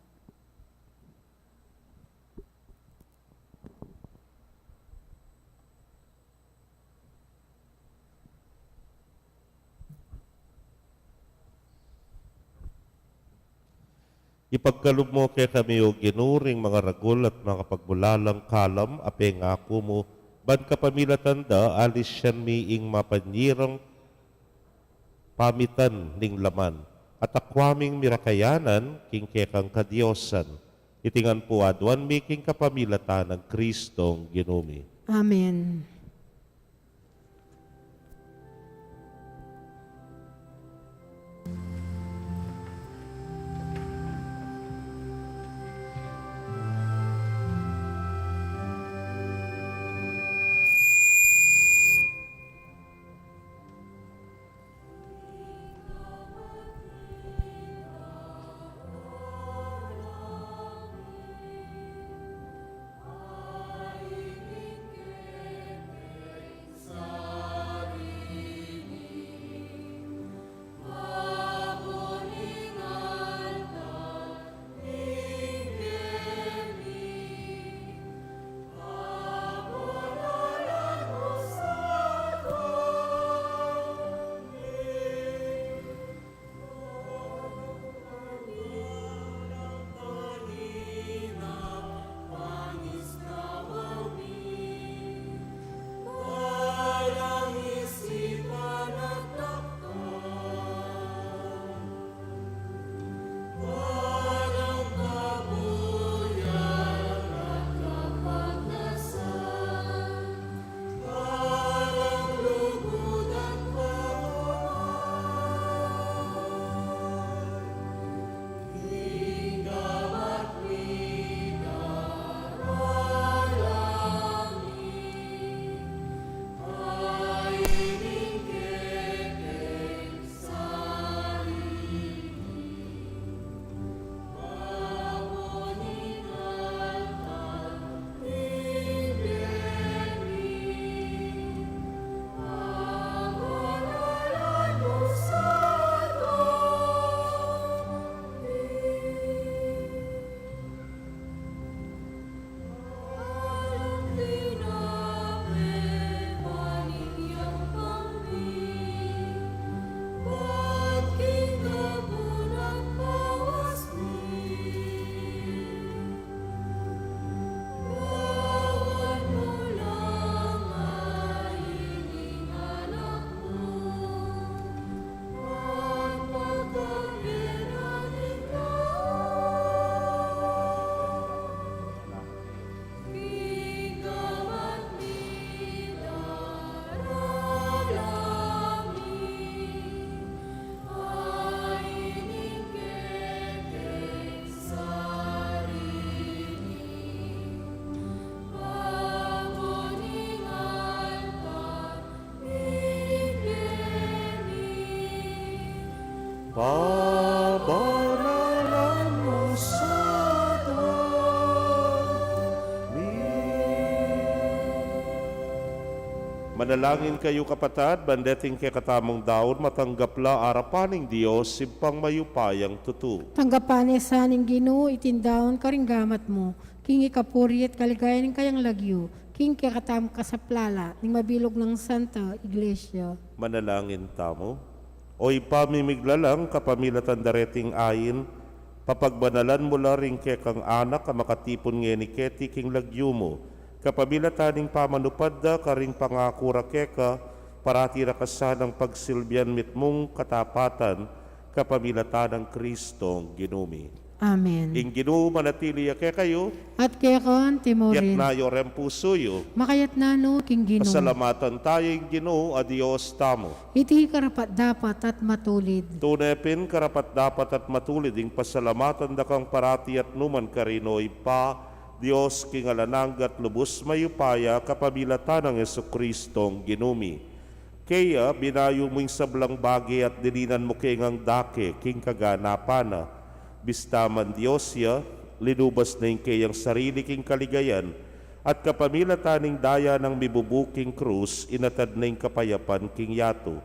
Ipagkalub mu kekami, O Ginu, ring mangaragul at makapagmulalang kalam a pengaku mu, ban kapamilatan da alisian mi ing mapanyirang pamitan ning laman, at akua ming mirakayanan king kekang kadiosan. Iti ngan pu aduan mi king kapamilatan nang Kristong Ginu mi. Amen. Pabanalan mu sa aduan mi. Manalangin kayu, kapatad, ban deting kekatamung daun matanggap la arapan ning Dios, Ibpang mayupayang tutu. Tanggapan na sa ning Ginu iting daun karing gamat mu, king ikapuri at kaligayan ning kayang lagyu, king kekatamung kasaplalan ning mabilug nang Santa Iglesia. Manalangin tamu. O Ibpa mi miglalang, kapamilatan da reting ain, papagbanalan mu la ring kekang anak a makatipun ngeni keti king lagyu mu, kapamilatan ning pamanupad da karing pangaku ra keka, parati ra ka sanang pagsilbian mitmung katapatan, kapamilatan nang Kristong Ginu mi. Amen. Ing Ginu manatili ya kekayu. At keka mu rin. Itas yu reng pusu yu. Makatas na no king Ginu. Pasalamatan tamu ing Ginu a Dios tamu. Iti karapat-dapat at matulid. Tune pin karapat-dapat at matulid ing pasalamatan da kang parati at nukarin man, o Ibpa, Dios king alang angga at lubus mayupaya, kapamilatan nang Jesucristong Ginu mi. Kaya binayu mu ing sablang bage at dininan mu ke ngang dake king kaganapan na. Bista man Dios ya, linubas ne ing keyang sarili king kaligayan, at kapamilatan ning daya nang mibubu king krus, inatad ne ing kapayapan king yatu.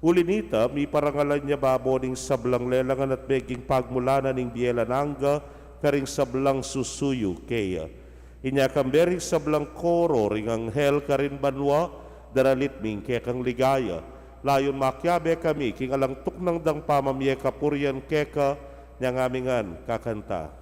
Uli nita, miparangalan ya babo ning sablang lelangan at meging pagmulanan ning bie alang angga karing sablang susuyu keya. Inya kambe ring sablang koro ring anghel karin banua, daralit mi ing kekang ligaya. Layun makiabe kami king alang tuknang dang pamamie kapurian keka, inya ngamingan kakanta.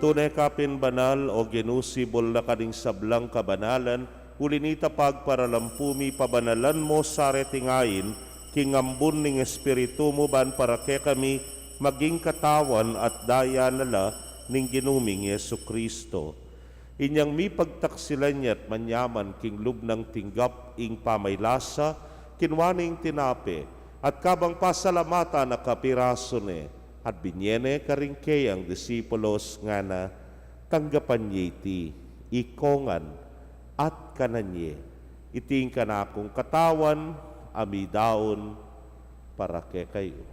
Tune ka pin banal, o Ginu, sibul na ka ning sablang kabanalan, uli nita pagparalampu mi pabanalan mo sa reting ain, king ambun ning Espiritu mu ban para kekami, maging katawan at daya na la ning Ginu ming Jesucristo. Inyang mipagtaksilan ya't manyaman king lub nang tinggap ing pamaylasa, kinua ne ing tinape, at kabang pasalamatan a kapirasu ne, at binye ne karing keyang disipulos ngana, tanggapan ye iti, ikongan, at kanan ye, iti ing kanakung katawan, a midaun para kekayu.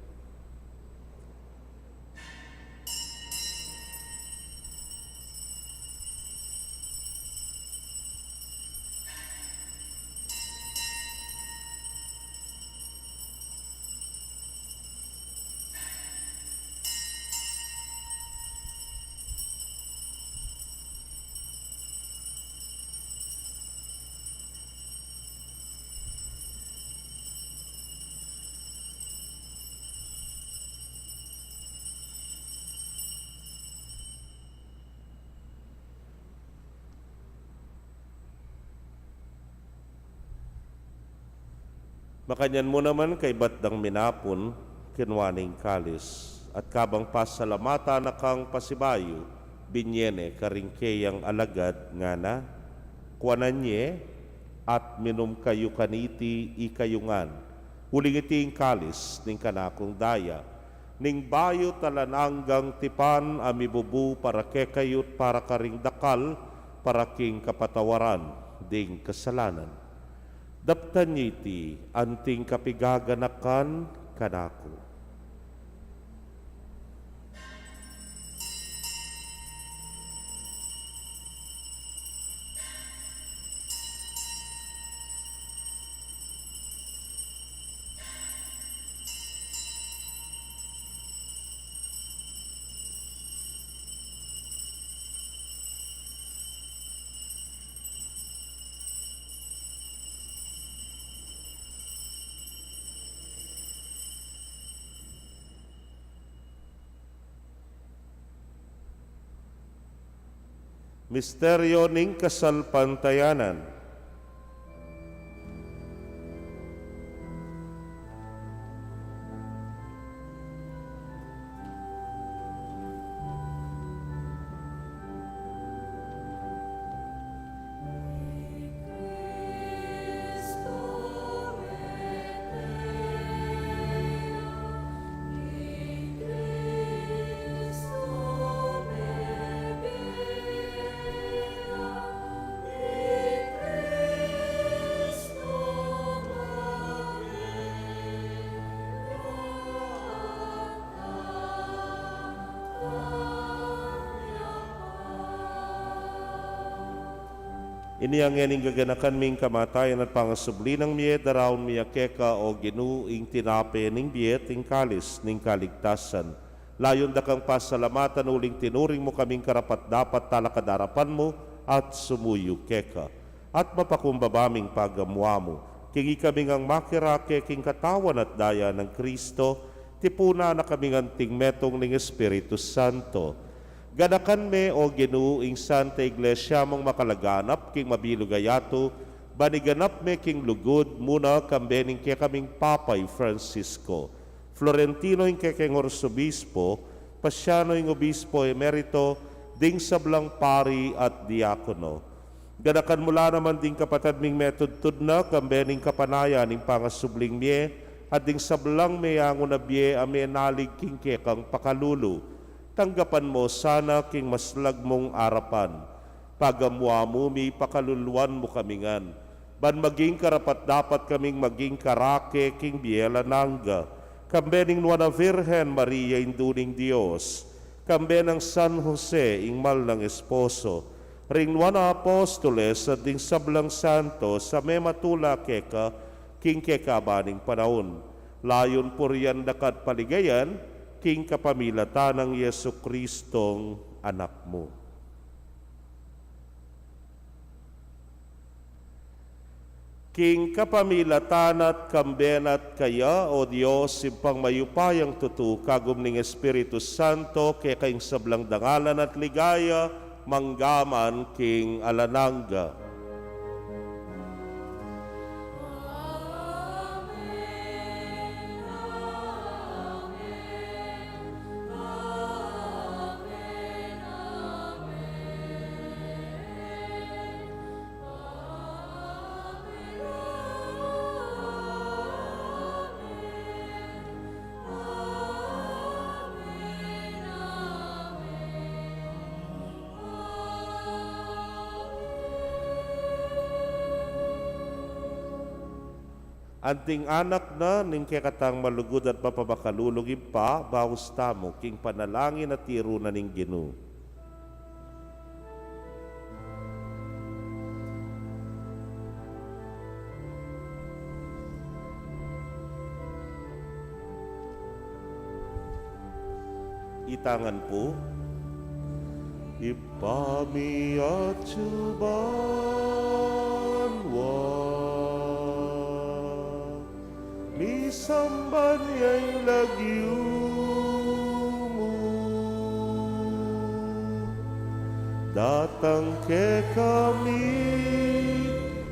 Makanyan mu naman kaybat dang minapun, kinua ne ing kalis, at kabang pasalamatan na kang pasibayu, binye ne karing keyang alagad ngana, kuanan ye, at minum kayu kaniti ikayu ngan, uling iti ing kalis ning kanakung daya, ning bayu't alang anggang tipan a mibubu para kekayu't para karing dakal, para king kapatawaran ding kasalanan. Daptan ye iti anting kapigaganakan kanaku. Misteryo ning kasalpantayanan. Inya ngening gaganakan mi ing kamatayan at pangasubli nang mie, daraun mi keka, O Ginu, ing tinape ning bie at ing kalis ning kaligtasan. Layun da kang pasalamatan uling tinuring mu kaming karapat-dapat talakad king arapan mu at sumuyu keka. At mapakumbaba ming pagamuan mu, king ikami ngang makirake king katawan at daya nang Kristo, tipunan na kaming anting metung ning Espiritu Santo. Ganakan me, O Ginu, ing Santa Iglesia mung makalaganap king mabilug a yatu, ban iganap me king lugud mu na kambe ning kekaming Papa i Francisco, Florentino ing kekeng Arsobispo, Paciano ing Obispo Emerito, ding sablang pari at diakono. Ganakan mu la naman ding kapatad ming metudtud na kambe ning kapanayan ning pangasubling mie, at ding sablang meangu na bie a menalig king kekang pakalulu. Tanggapan mu sana king maslag mung arapan. Pagamuan mu mi, pakaluluan mu kami ngan, ban maging karapat-dapat kaming maging karake king bie alang angga, kambe ning Nuan a Virgen Maria, Indu ning Dios, kambe nang San Jose, ing mal nang esposo, ring nuan a apostoles, at ding sablang santos a mematula keka king kekaban ning panaun. Layun purian da ka at paligayan, king kapamilatan nang Jesucristong Anak mu. King kapamilatan na at kambe na at kaya, O Dios, Ibpang mayupayang tutu, kagum ning Espiritu Santo, keka ing sablang dangalan at ligaya, mangga man king alang angga. Anting anak na ning kekatang malugud at mapamakalulung Ibpa, baus tamu king panalangin a tiru na ning Ginu. Itangan pu. Ibpa mi atsu banua, misamban ya ing lagyu mu. Datang kekami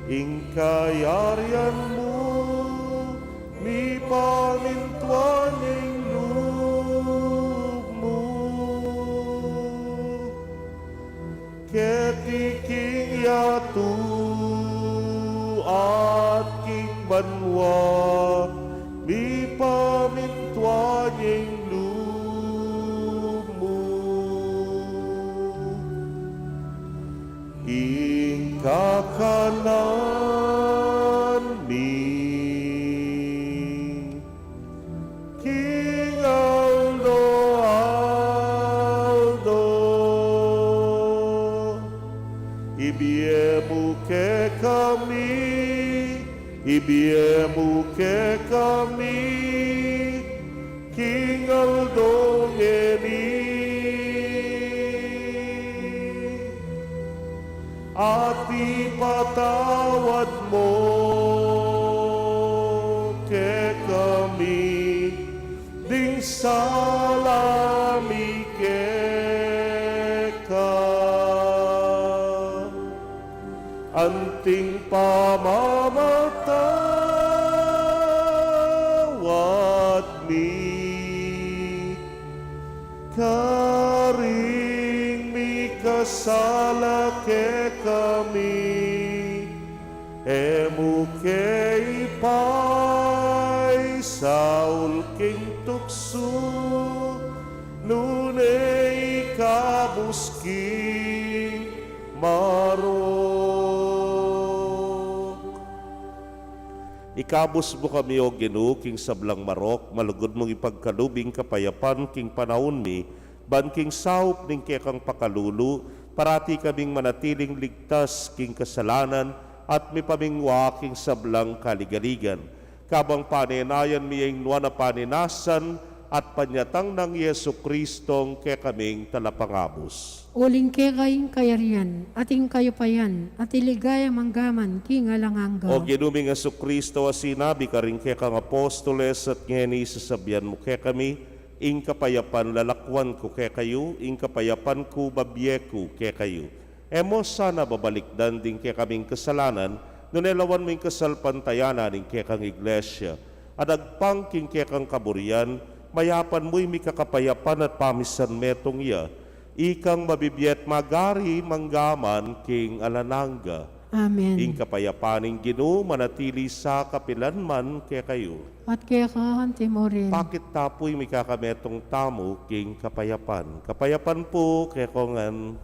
ing kayarian mu, mipamintuan ya ing lub mu keti king yatu at king banua, mipamintuan ya ing lub mu. Ing kakanan mi king aldo-aldo, ibie mu kekami, ibie mu kekami king aldo ngeni. At ipatawad mu kekami ding sala mi keka, anting pamamatawad mi karing mikasala kekami. E mu ke ipaisaul king tuksu, nune ikabus king marok. Ikabus mu kami, O Ginu, king sablang marok, malugud mung ipagkalub ing kapayapan king panaun mi, ban king saup ning kekang pakalulu, Parati kaming manatiling ligtas king kasalanan at mipamingwa king sablang kaligaligan. Kabang panenayan mi ing nuan a paninasan at panyatang nang Jesucristong kekaming Talapangabus. Uling keka ing kayarian, at ing kayupayan, at ing ligaya manggaman king alang angga. O Ginu ming Jesucristo, a sinabi karing kekang apostoles, at ngeni sasabian mu kekami, ing kapayapan lalakwan ku kekayu, ing kapayapan ku babie ku kekayu. E mu sana babalikdan ding kekaming kasalanan, nune lawan mu ing kasalpantayanan ning kekang Iglesia. At agpang king kekang kaburian, mayapan mu ing mikakapayapan at pamisan metung ya. Ikang mabibie at magari manggaman king alang angga. Amen. Ing kapayapan ning Ginu manatili sa kapilan man kekayu. At keka anti mu rin. Pakit ta pu ing mikakametung tamu king kapayapan. Kapayapan pu kekongan.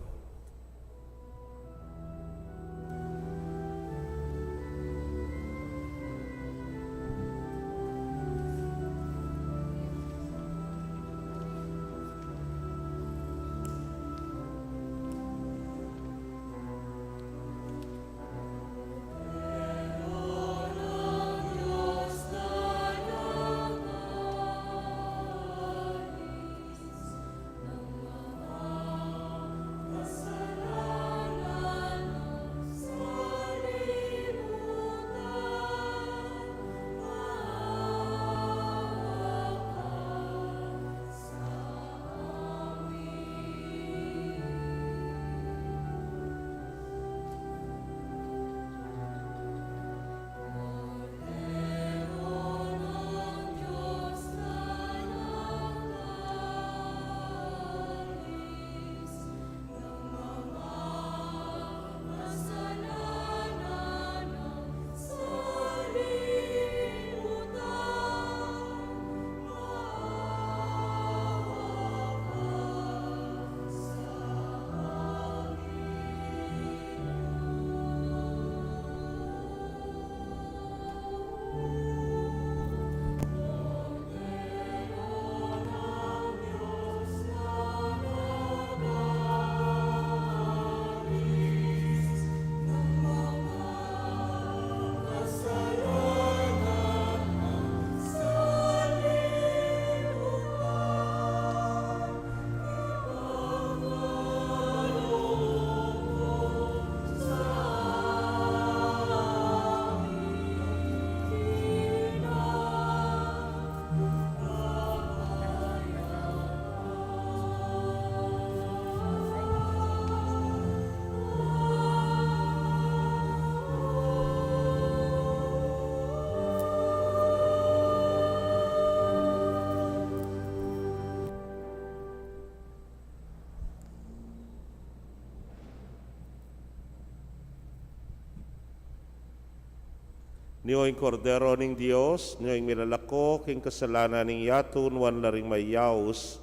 Nyo ing Kordero ning Dios, nyo ing milalako king kasalanan ning yatu, nuan la ring mayaus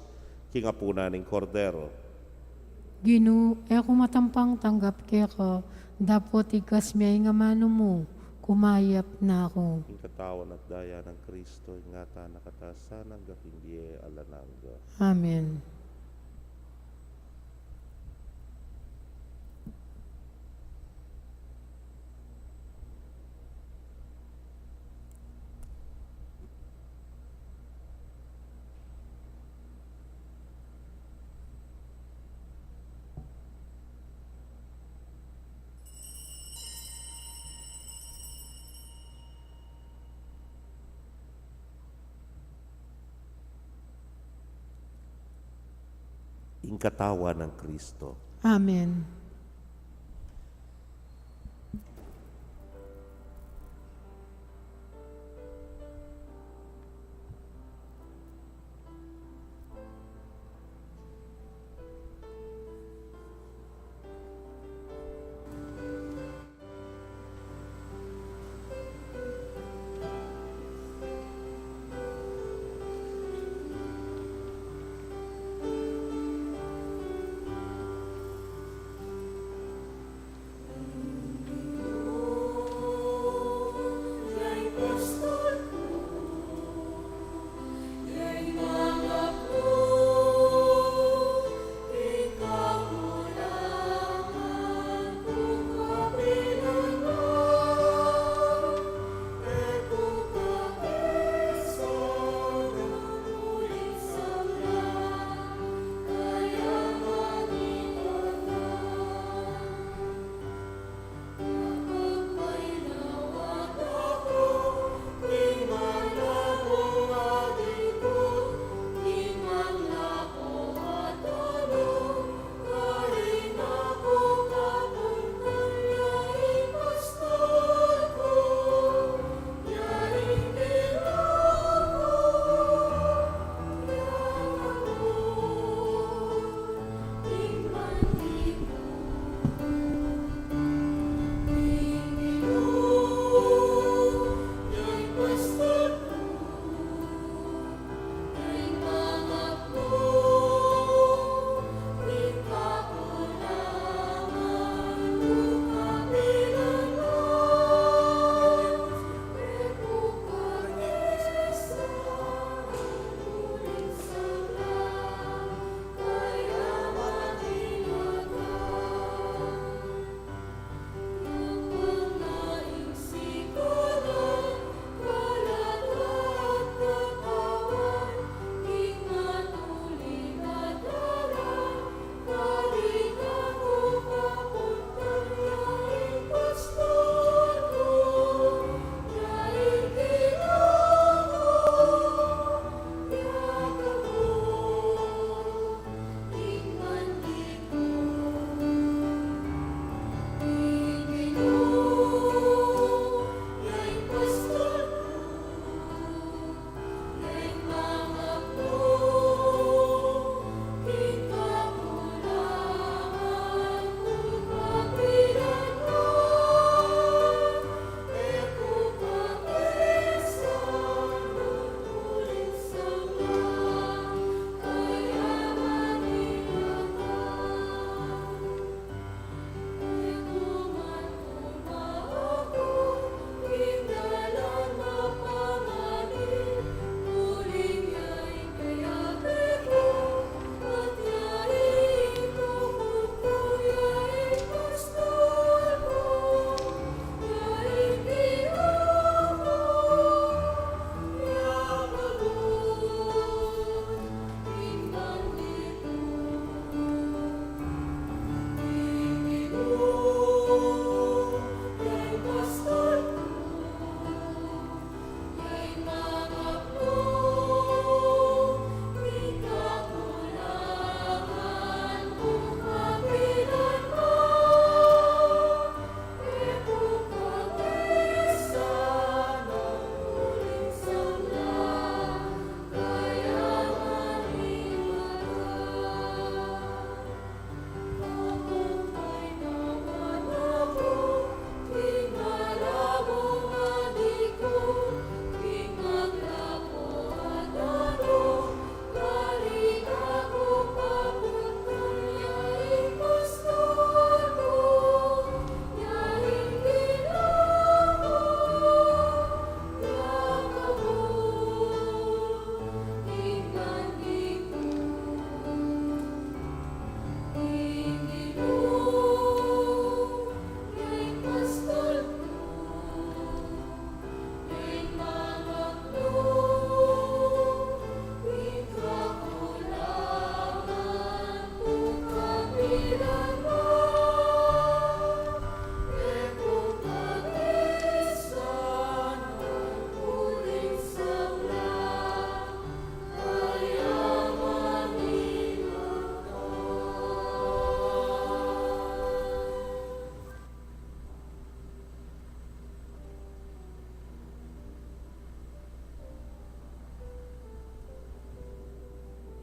king apunan ning Kordero. Ginu, e ku matampang tanggap keka, dapot ikas me ing amanu mu, kumayap na ku. Ing katawan at daya nang Kristo, ingatan na katamu sana angga king bie alang angga. Amen. Ing katawan nang Kristo. Amen.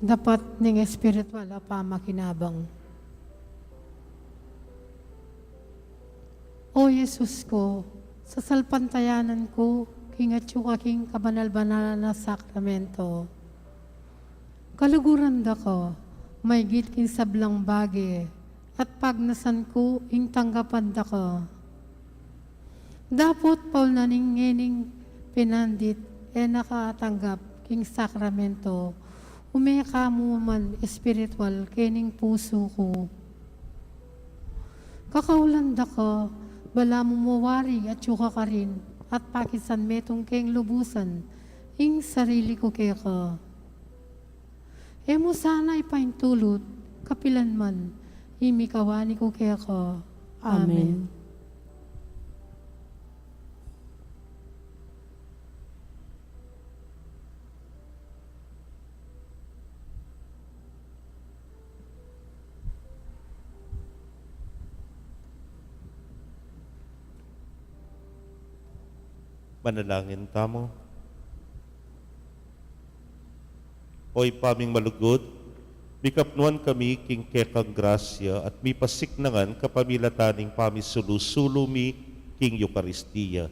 Dapat ning espiritual a pamakinabang. O Jesus ku, sasalpantayanan ku king atyu ka king kabanal-banalan a sakramento. Kaluguran da ka maigit king sablang bage at pagnasan ku ing tanggapan da ka. Dapot paul na ning ngening pinandit e na ka atanggap king sakramento, ume ka mu man espiritual kening pusu ku. Kakaulan da ka, balamu mawari atyu ka karin at pakisan metung keng lubusan ing sarili ku keka. E mu sana ipaintulut kapilan man ing mikawani ku keka. Amen. Amen. Manalangin tamu. O Ibpa ming malugud, mikapnuan kami king kekang grasya at mipasiknangan kapamilatan ning pamisulu-sulu mi king Eukaristia.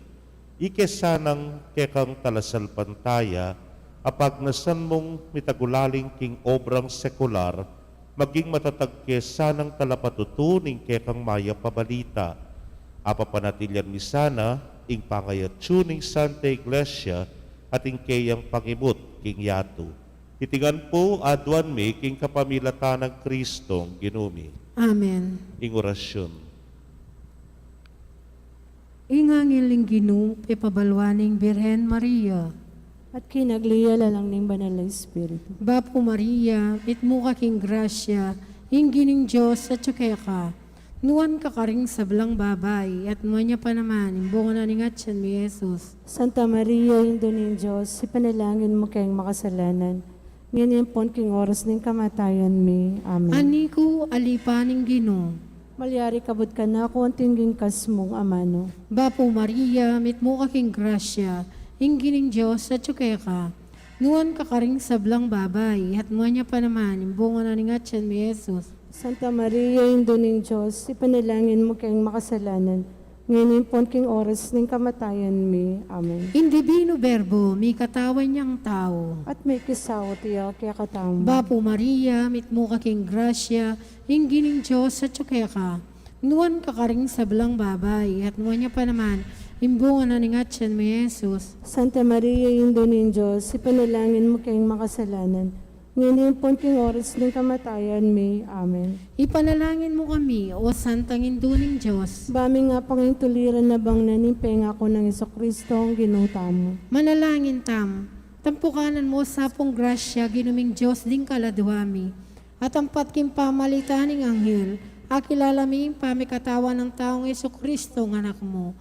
Ike sanang kekang talasalpantaya, a pagnasan mung mitagulaling king obrang sekular, maging matatag ke sanang talapatutu ning kekang mayap a balita. Apapanatilian mi sana ing pangayatyu ning Santa Iglesia at ing keyang pangimut king yatu. Iti ngan pu aduan mi king kapamilatan nang Kristong Ginu mi. Amen. Ing orasyun. Ing anghel ning Ginu pepabaluan ing Birhen Maria. At kinagli ya lalang ning Banal a Espiritu. Bapu Maria, mitmu ka king grasya, ing Ginung Dios atyu keka. Nuan ka karing sablang babai, at nuan ya pa naman ing bunga na ning atyan mu, i Jesus. Santa Maria, Indu ning Dios, ipanalangin mu keng makasalanan, ngeni ampon king oras ning kamatayan mi. Amen. Ani ku, ali pa ning Ginu. Malyari kabud kanaku anting king kas mung amanu. Bapu Maria, mitmu ka king grasya, ing Ginung Dios atyu keka. Nuan ka karing sablang babai, at nuan ya pa naman ing bunga na ning atyan mu, i Jesus. Santa Maria, Indu ning Dios, ipanalangin mu keng makasalanan, ngeni ampon king oras ning kamatayan mi. Amen. Ing Divino Verbo, mikatawan yang tau. At mikisaut ya kekatamu. Bapu Maria, mitmu ka king grasya, ing Ginung Dios atyu keka. Nuan ka karing sablang babai, at nuan ya pa naman ing bunga na ning atyan mu, i Jesus. Santa Maria, Indu ning Dios, ipanalangin mu keng makasalanan, ngeni ampon king oras ning kamatayan mi. Amen. Ipanalangin mu kami, o Santang Indu ning Dios. Ba mi nga pangintuliran na bang na ning pengaku nang Jesucristo, ing Ginu tamu. Manalangin tamu. Tampukanan mu sa pung grasya, Ginu ming Dios, ding kaladua mi. At ampat king pamalitan ning anghel, akilala mi ing pamikatawan nang taung Jesucristo, ing Anak mu.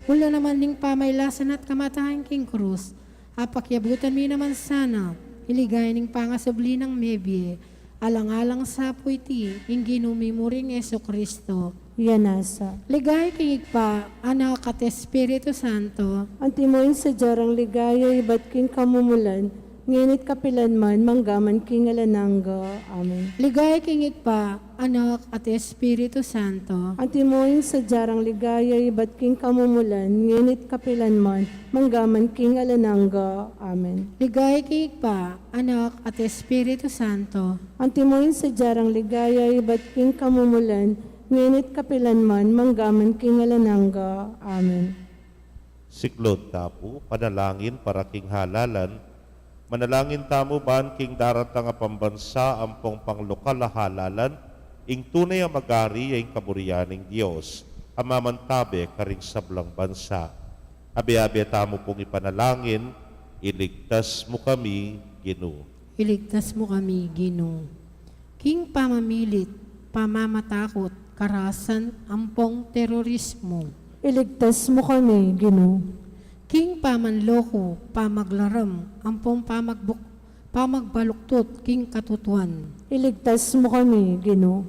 Ula naman ning pamailasan at kamatayan king krus, apakyabutan mi naman sana ing ligaya ning pangasubli nang mebie, alang-alang sa pu iti ing Ginu mi mu ring Jesucristo. Iya nasa. Ligaya king Ibpa, Anak, at Espiritu Santo. Antimo ing sadya rang ligaya ibat king kamumulan, ngeni't kapilan man, manggaman king alang angga. Amen. Ligaya king Ibpa, Anak, at Espiritu Santo. Antimo ing sadya rang ligaya ibat king kamumulan, ngeni't kapilan man, manggaman king alang angga. Amen. Ligaya king Ibpa, Anak, at Espiritu Santo. Antimo ing sadya rang ligaya ibat king kamumulan, ngeni't kapilan man, manggaman king alang angga. Amen. Siklaud ta pu, panalangin para king halalan. Manalangin tamu ban king daratang a pambansa ampong panglokal a halalan, ing tune a magari ya ing kaburian ning Dios, a mamantabe karing sablang bansa. Abe-abe tamu pung ipanalangin, iligtas mu kami, Ginu. Iligtas mu kami, Ginu. King pamamilit, pamamatakut, karasan, ampong terorismo. Iligtas mu kami, Ginu. King pamanloko, pamaglaram, ampong pamagbuk-, pamagbaluktut, king katutuan. Iligtas mu kami, Ginu.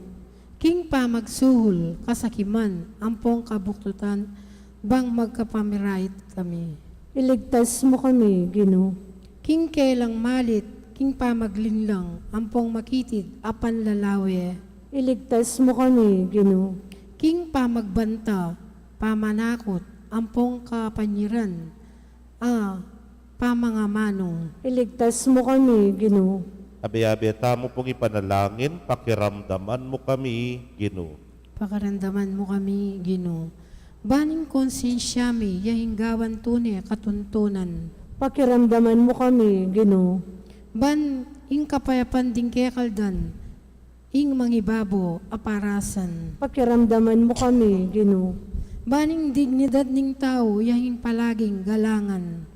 King pamagsuhul, kasakiman, ampong kabuktutan, bang magkapamirait kami. Iligtas mu kami, Ginu. King kelang malit, king pamaglinlang ampong makitid a panlalawe. Iligtas mu kami, Ginu. King pamagbanta, pamanakut, ampong kapanyiran a pamangamanung. Iligtas mu kami, Ginu. Abe-abe tamu pung ipanalangin, pakiramdaman mu kami, Ginu. Pakiramdaman mu kami, Ginu. Ban ing konsensya mi ya ing gawan tune katuntunan. Pakiramdaman mu kami, Ginu. Ban ing kapayapan ding kekaldan ing mangibabo a parasan. Pakiramdaman mu kami, Ginu. Ban ing dignidad ning tau ya ing palaging galangan.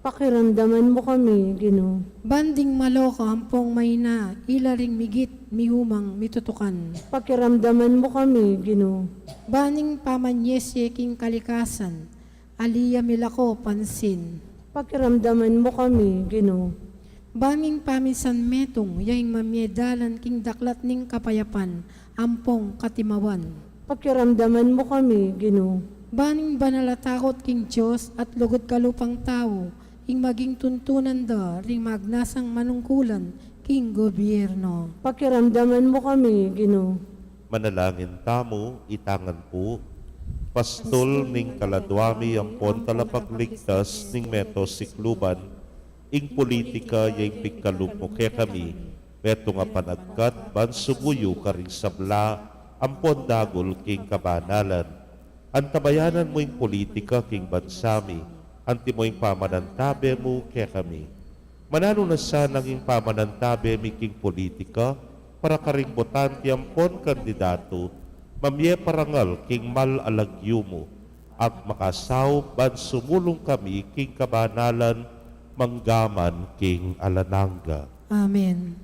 Pakiramdaman mu kami, Ginu. Ban ding maloka ampong maina, ila ring migit mihumang mitutukan. Pakiramdaman mu kami, Ginu. Ban ing pamanyesye king kalikasan, ali ya milako pansin. Pakiramdaman mu kami, Ginu. Ban ing paminsan metung ya ing mamye dalan king daklat ning kapayapan ampong katimawan. Pakiramdaman mu kami, Ginu. Ban ing banal a takut king Dios at lugud kalupang tau ing maging tuntunan da ring magnasang manungkulan king gobyerno. Pakiramdaman mu kami, Ginu. Manalangin tamu, itangan pu. Pastul ning kaladwa mi ampon talapagligtas ning meto sikluban, ing politika ya ing pigkalub mu kekami, metung a panagkat ban sumuyu karing sabla ampon dagul king kabanalan. Antabayanan mu ing politika king bansa mi, antimo ing pamanantabe mu kekami. Mananu na sanang ing pamanantabe mi king politika para karing botante ampon kandidatu, mamye parangal king mal a lagyu mu, at makasaup ban sumulung kami king kabanalan manggaman king alang angga. Amen.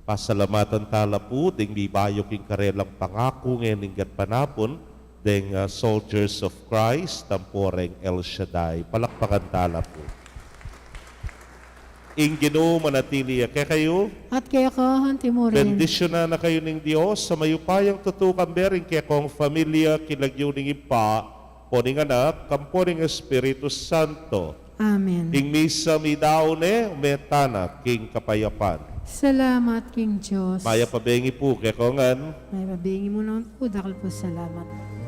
Pasalamatan tala pu ding mibayu king karelang pangaku ngening gatpanapun, deng, ah, Soldiers of Christ, ampo reng El Shaddai. Palakpakan tala pu. Ing Ginu manatili ya kekayu. At keka anti mu rin. Bendisyunan na kayu ning Dios a mayupayang tutu, kambe ring kekong familia, king lagyu ning Ibpa, ampo ning Anak, ampo ning Espiritu Santo. Amen. Ing misa midaun ne, ume tana king kapayapan. Salamat king Dios. Mayap a bengi pu kekongan. Mayap a bengi mu naman pu, dakal pu salamat.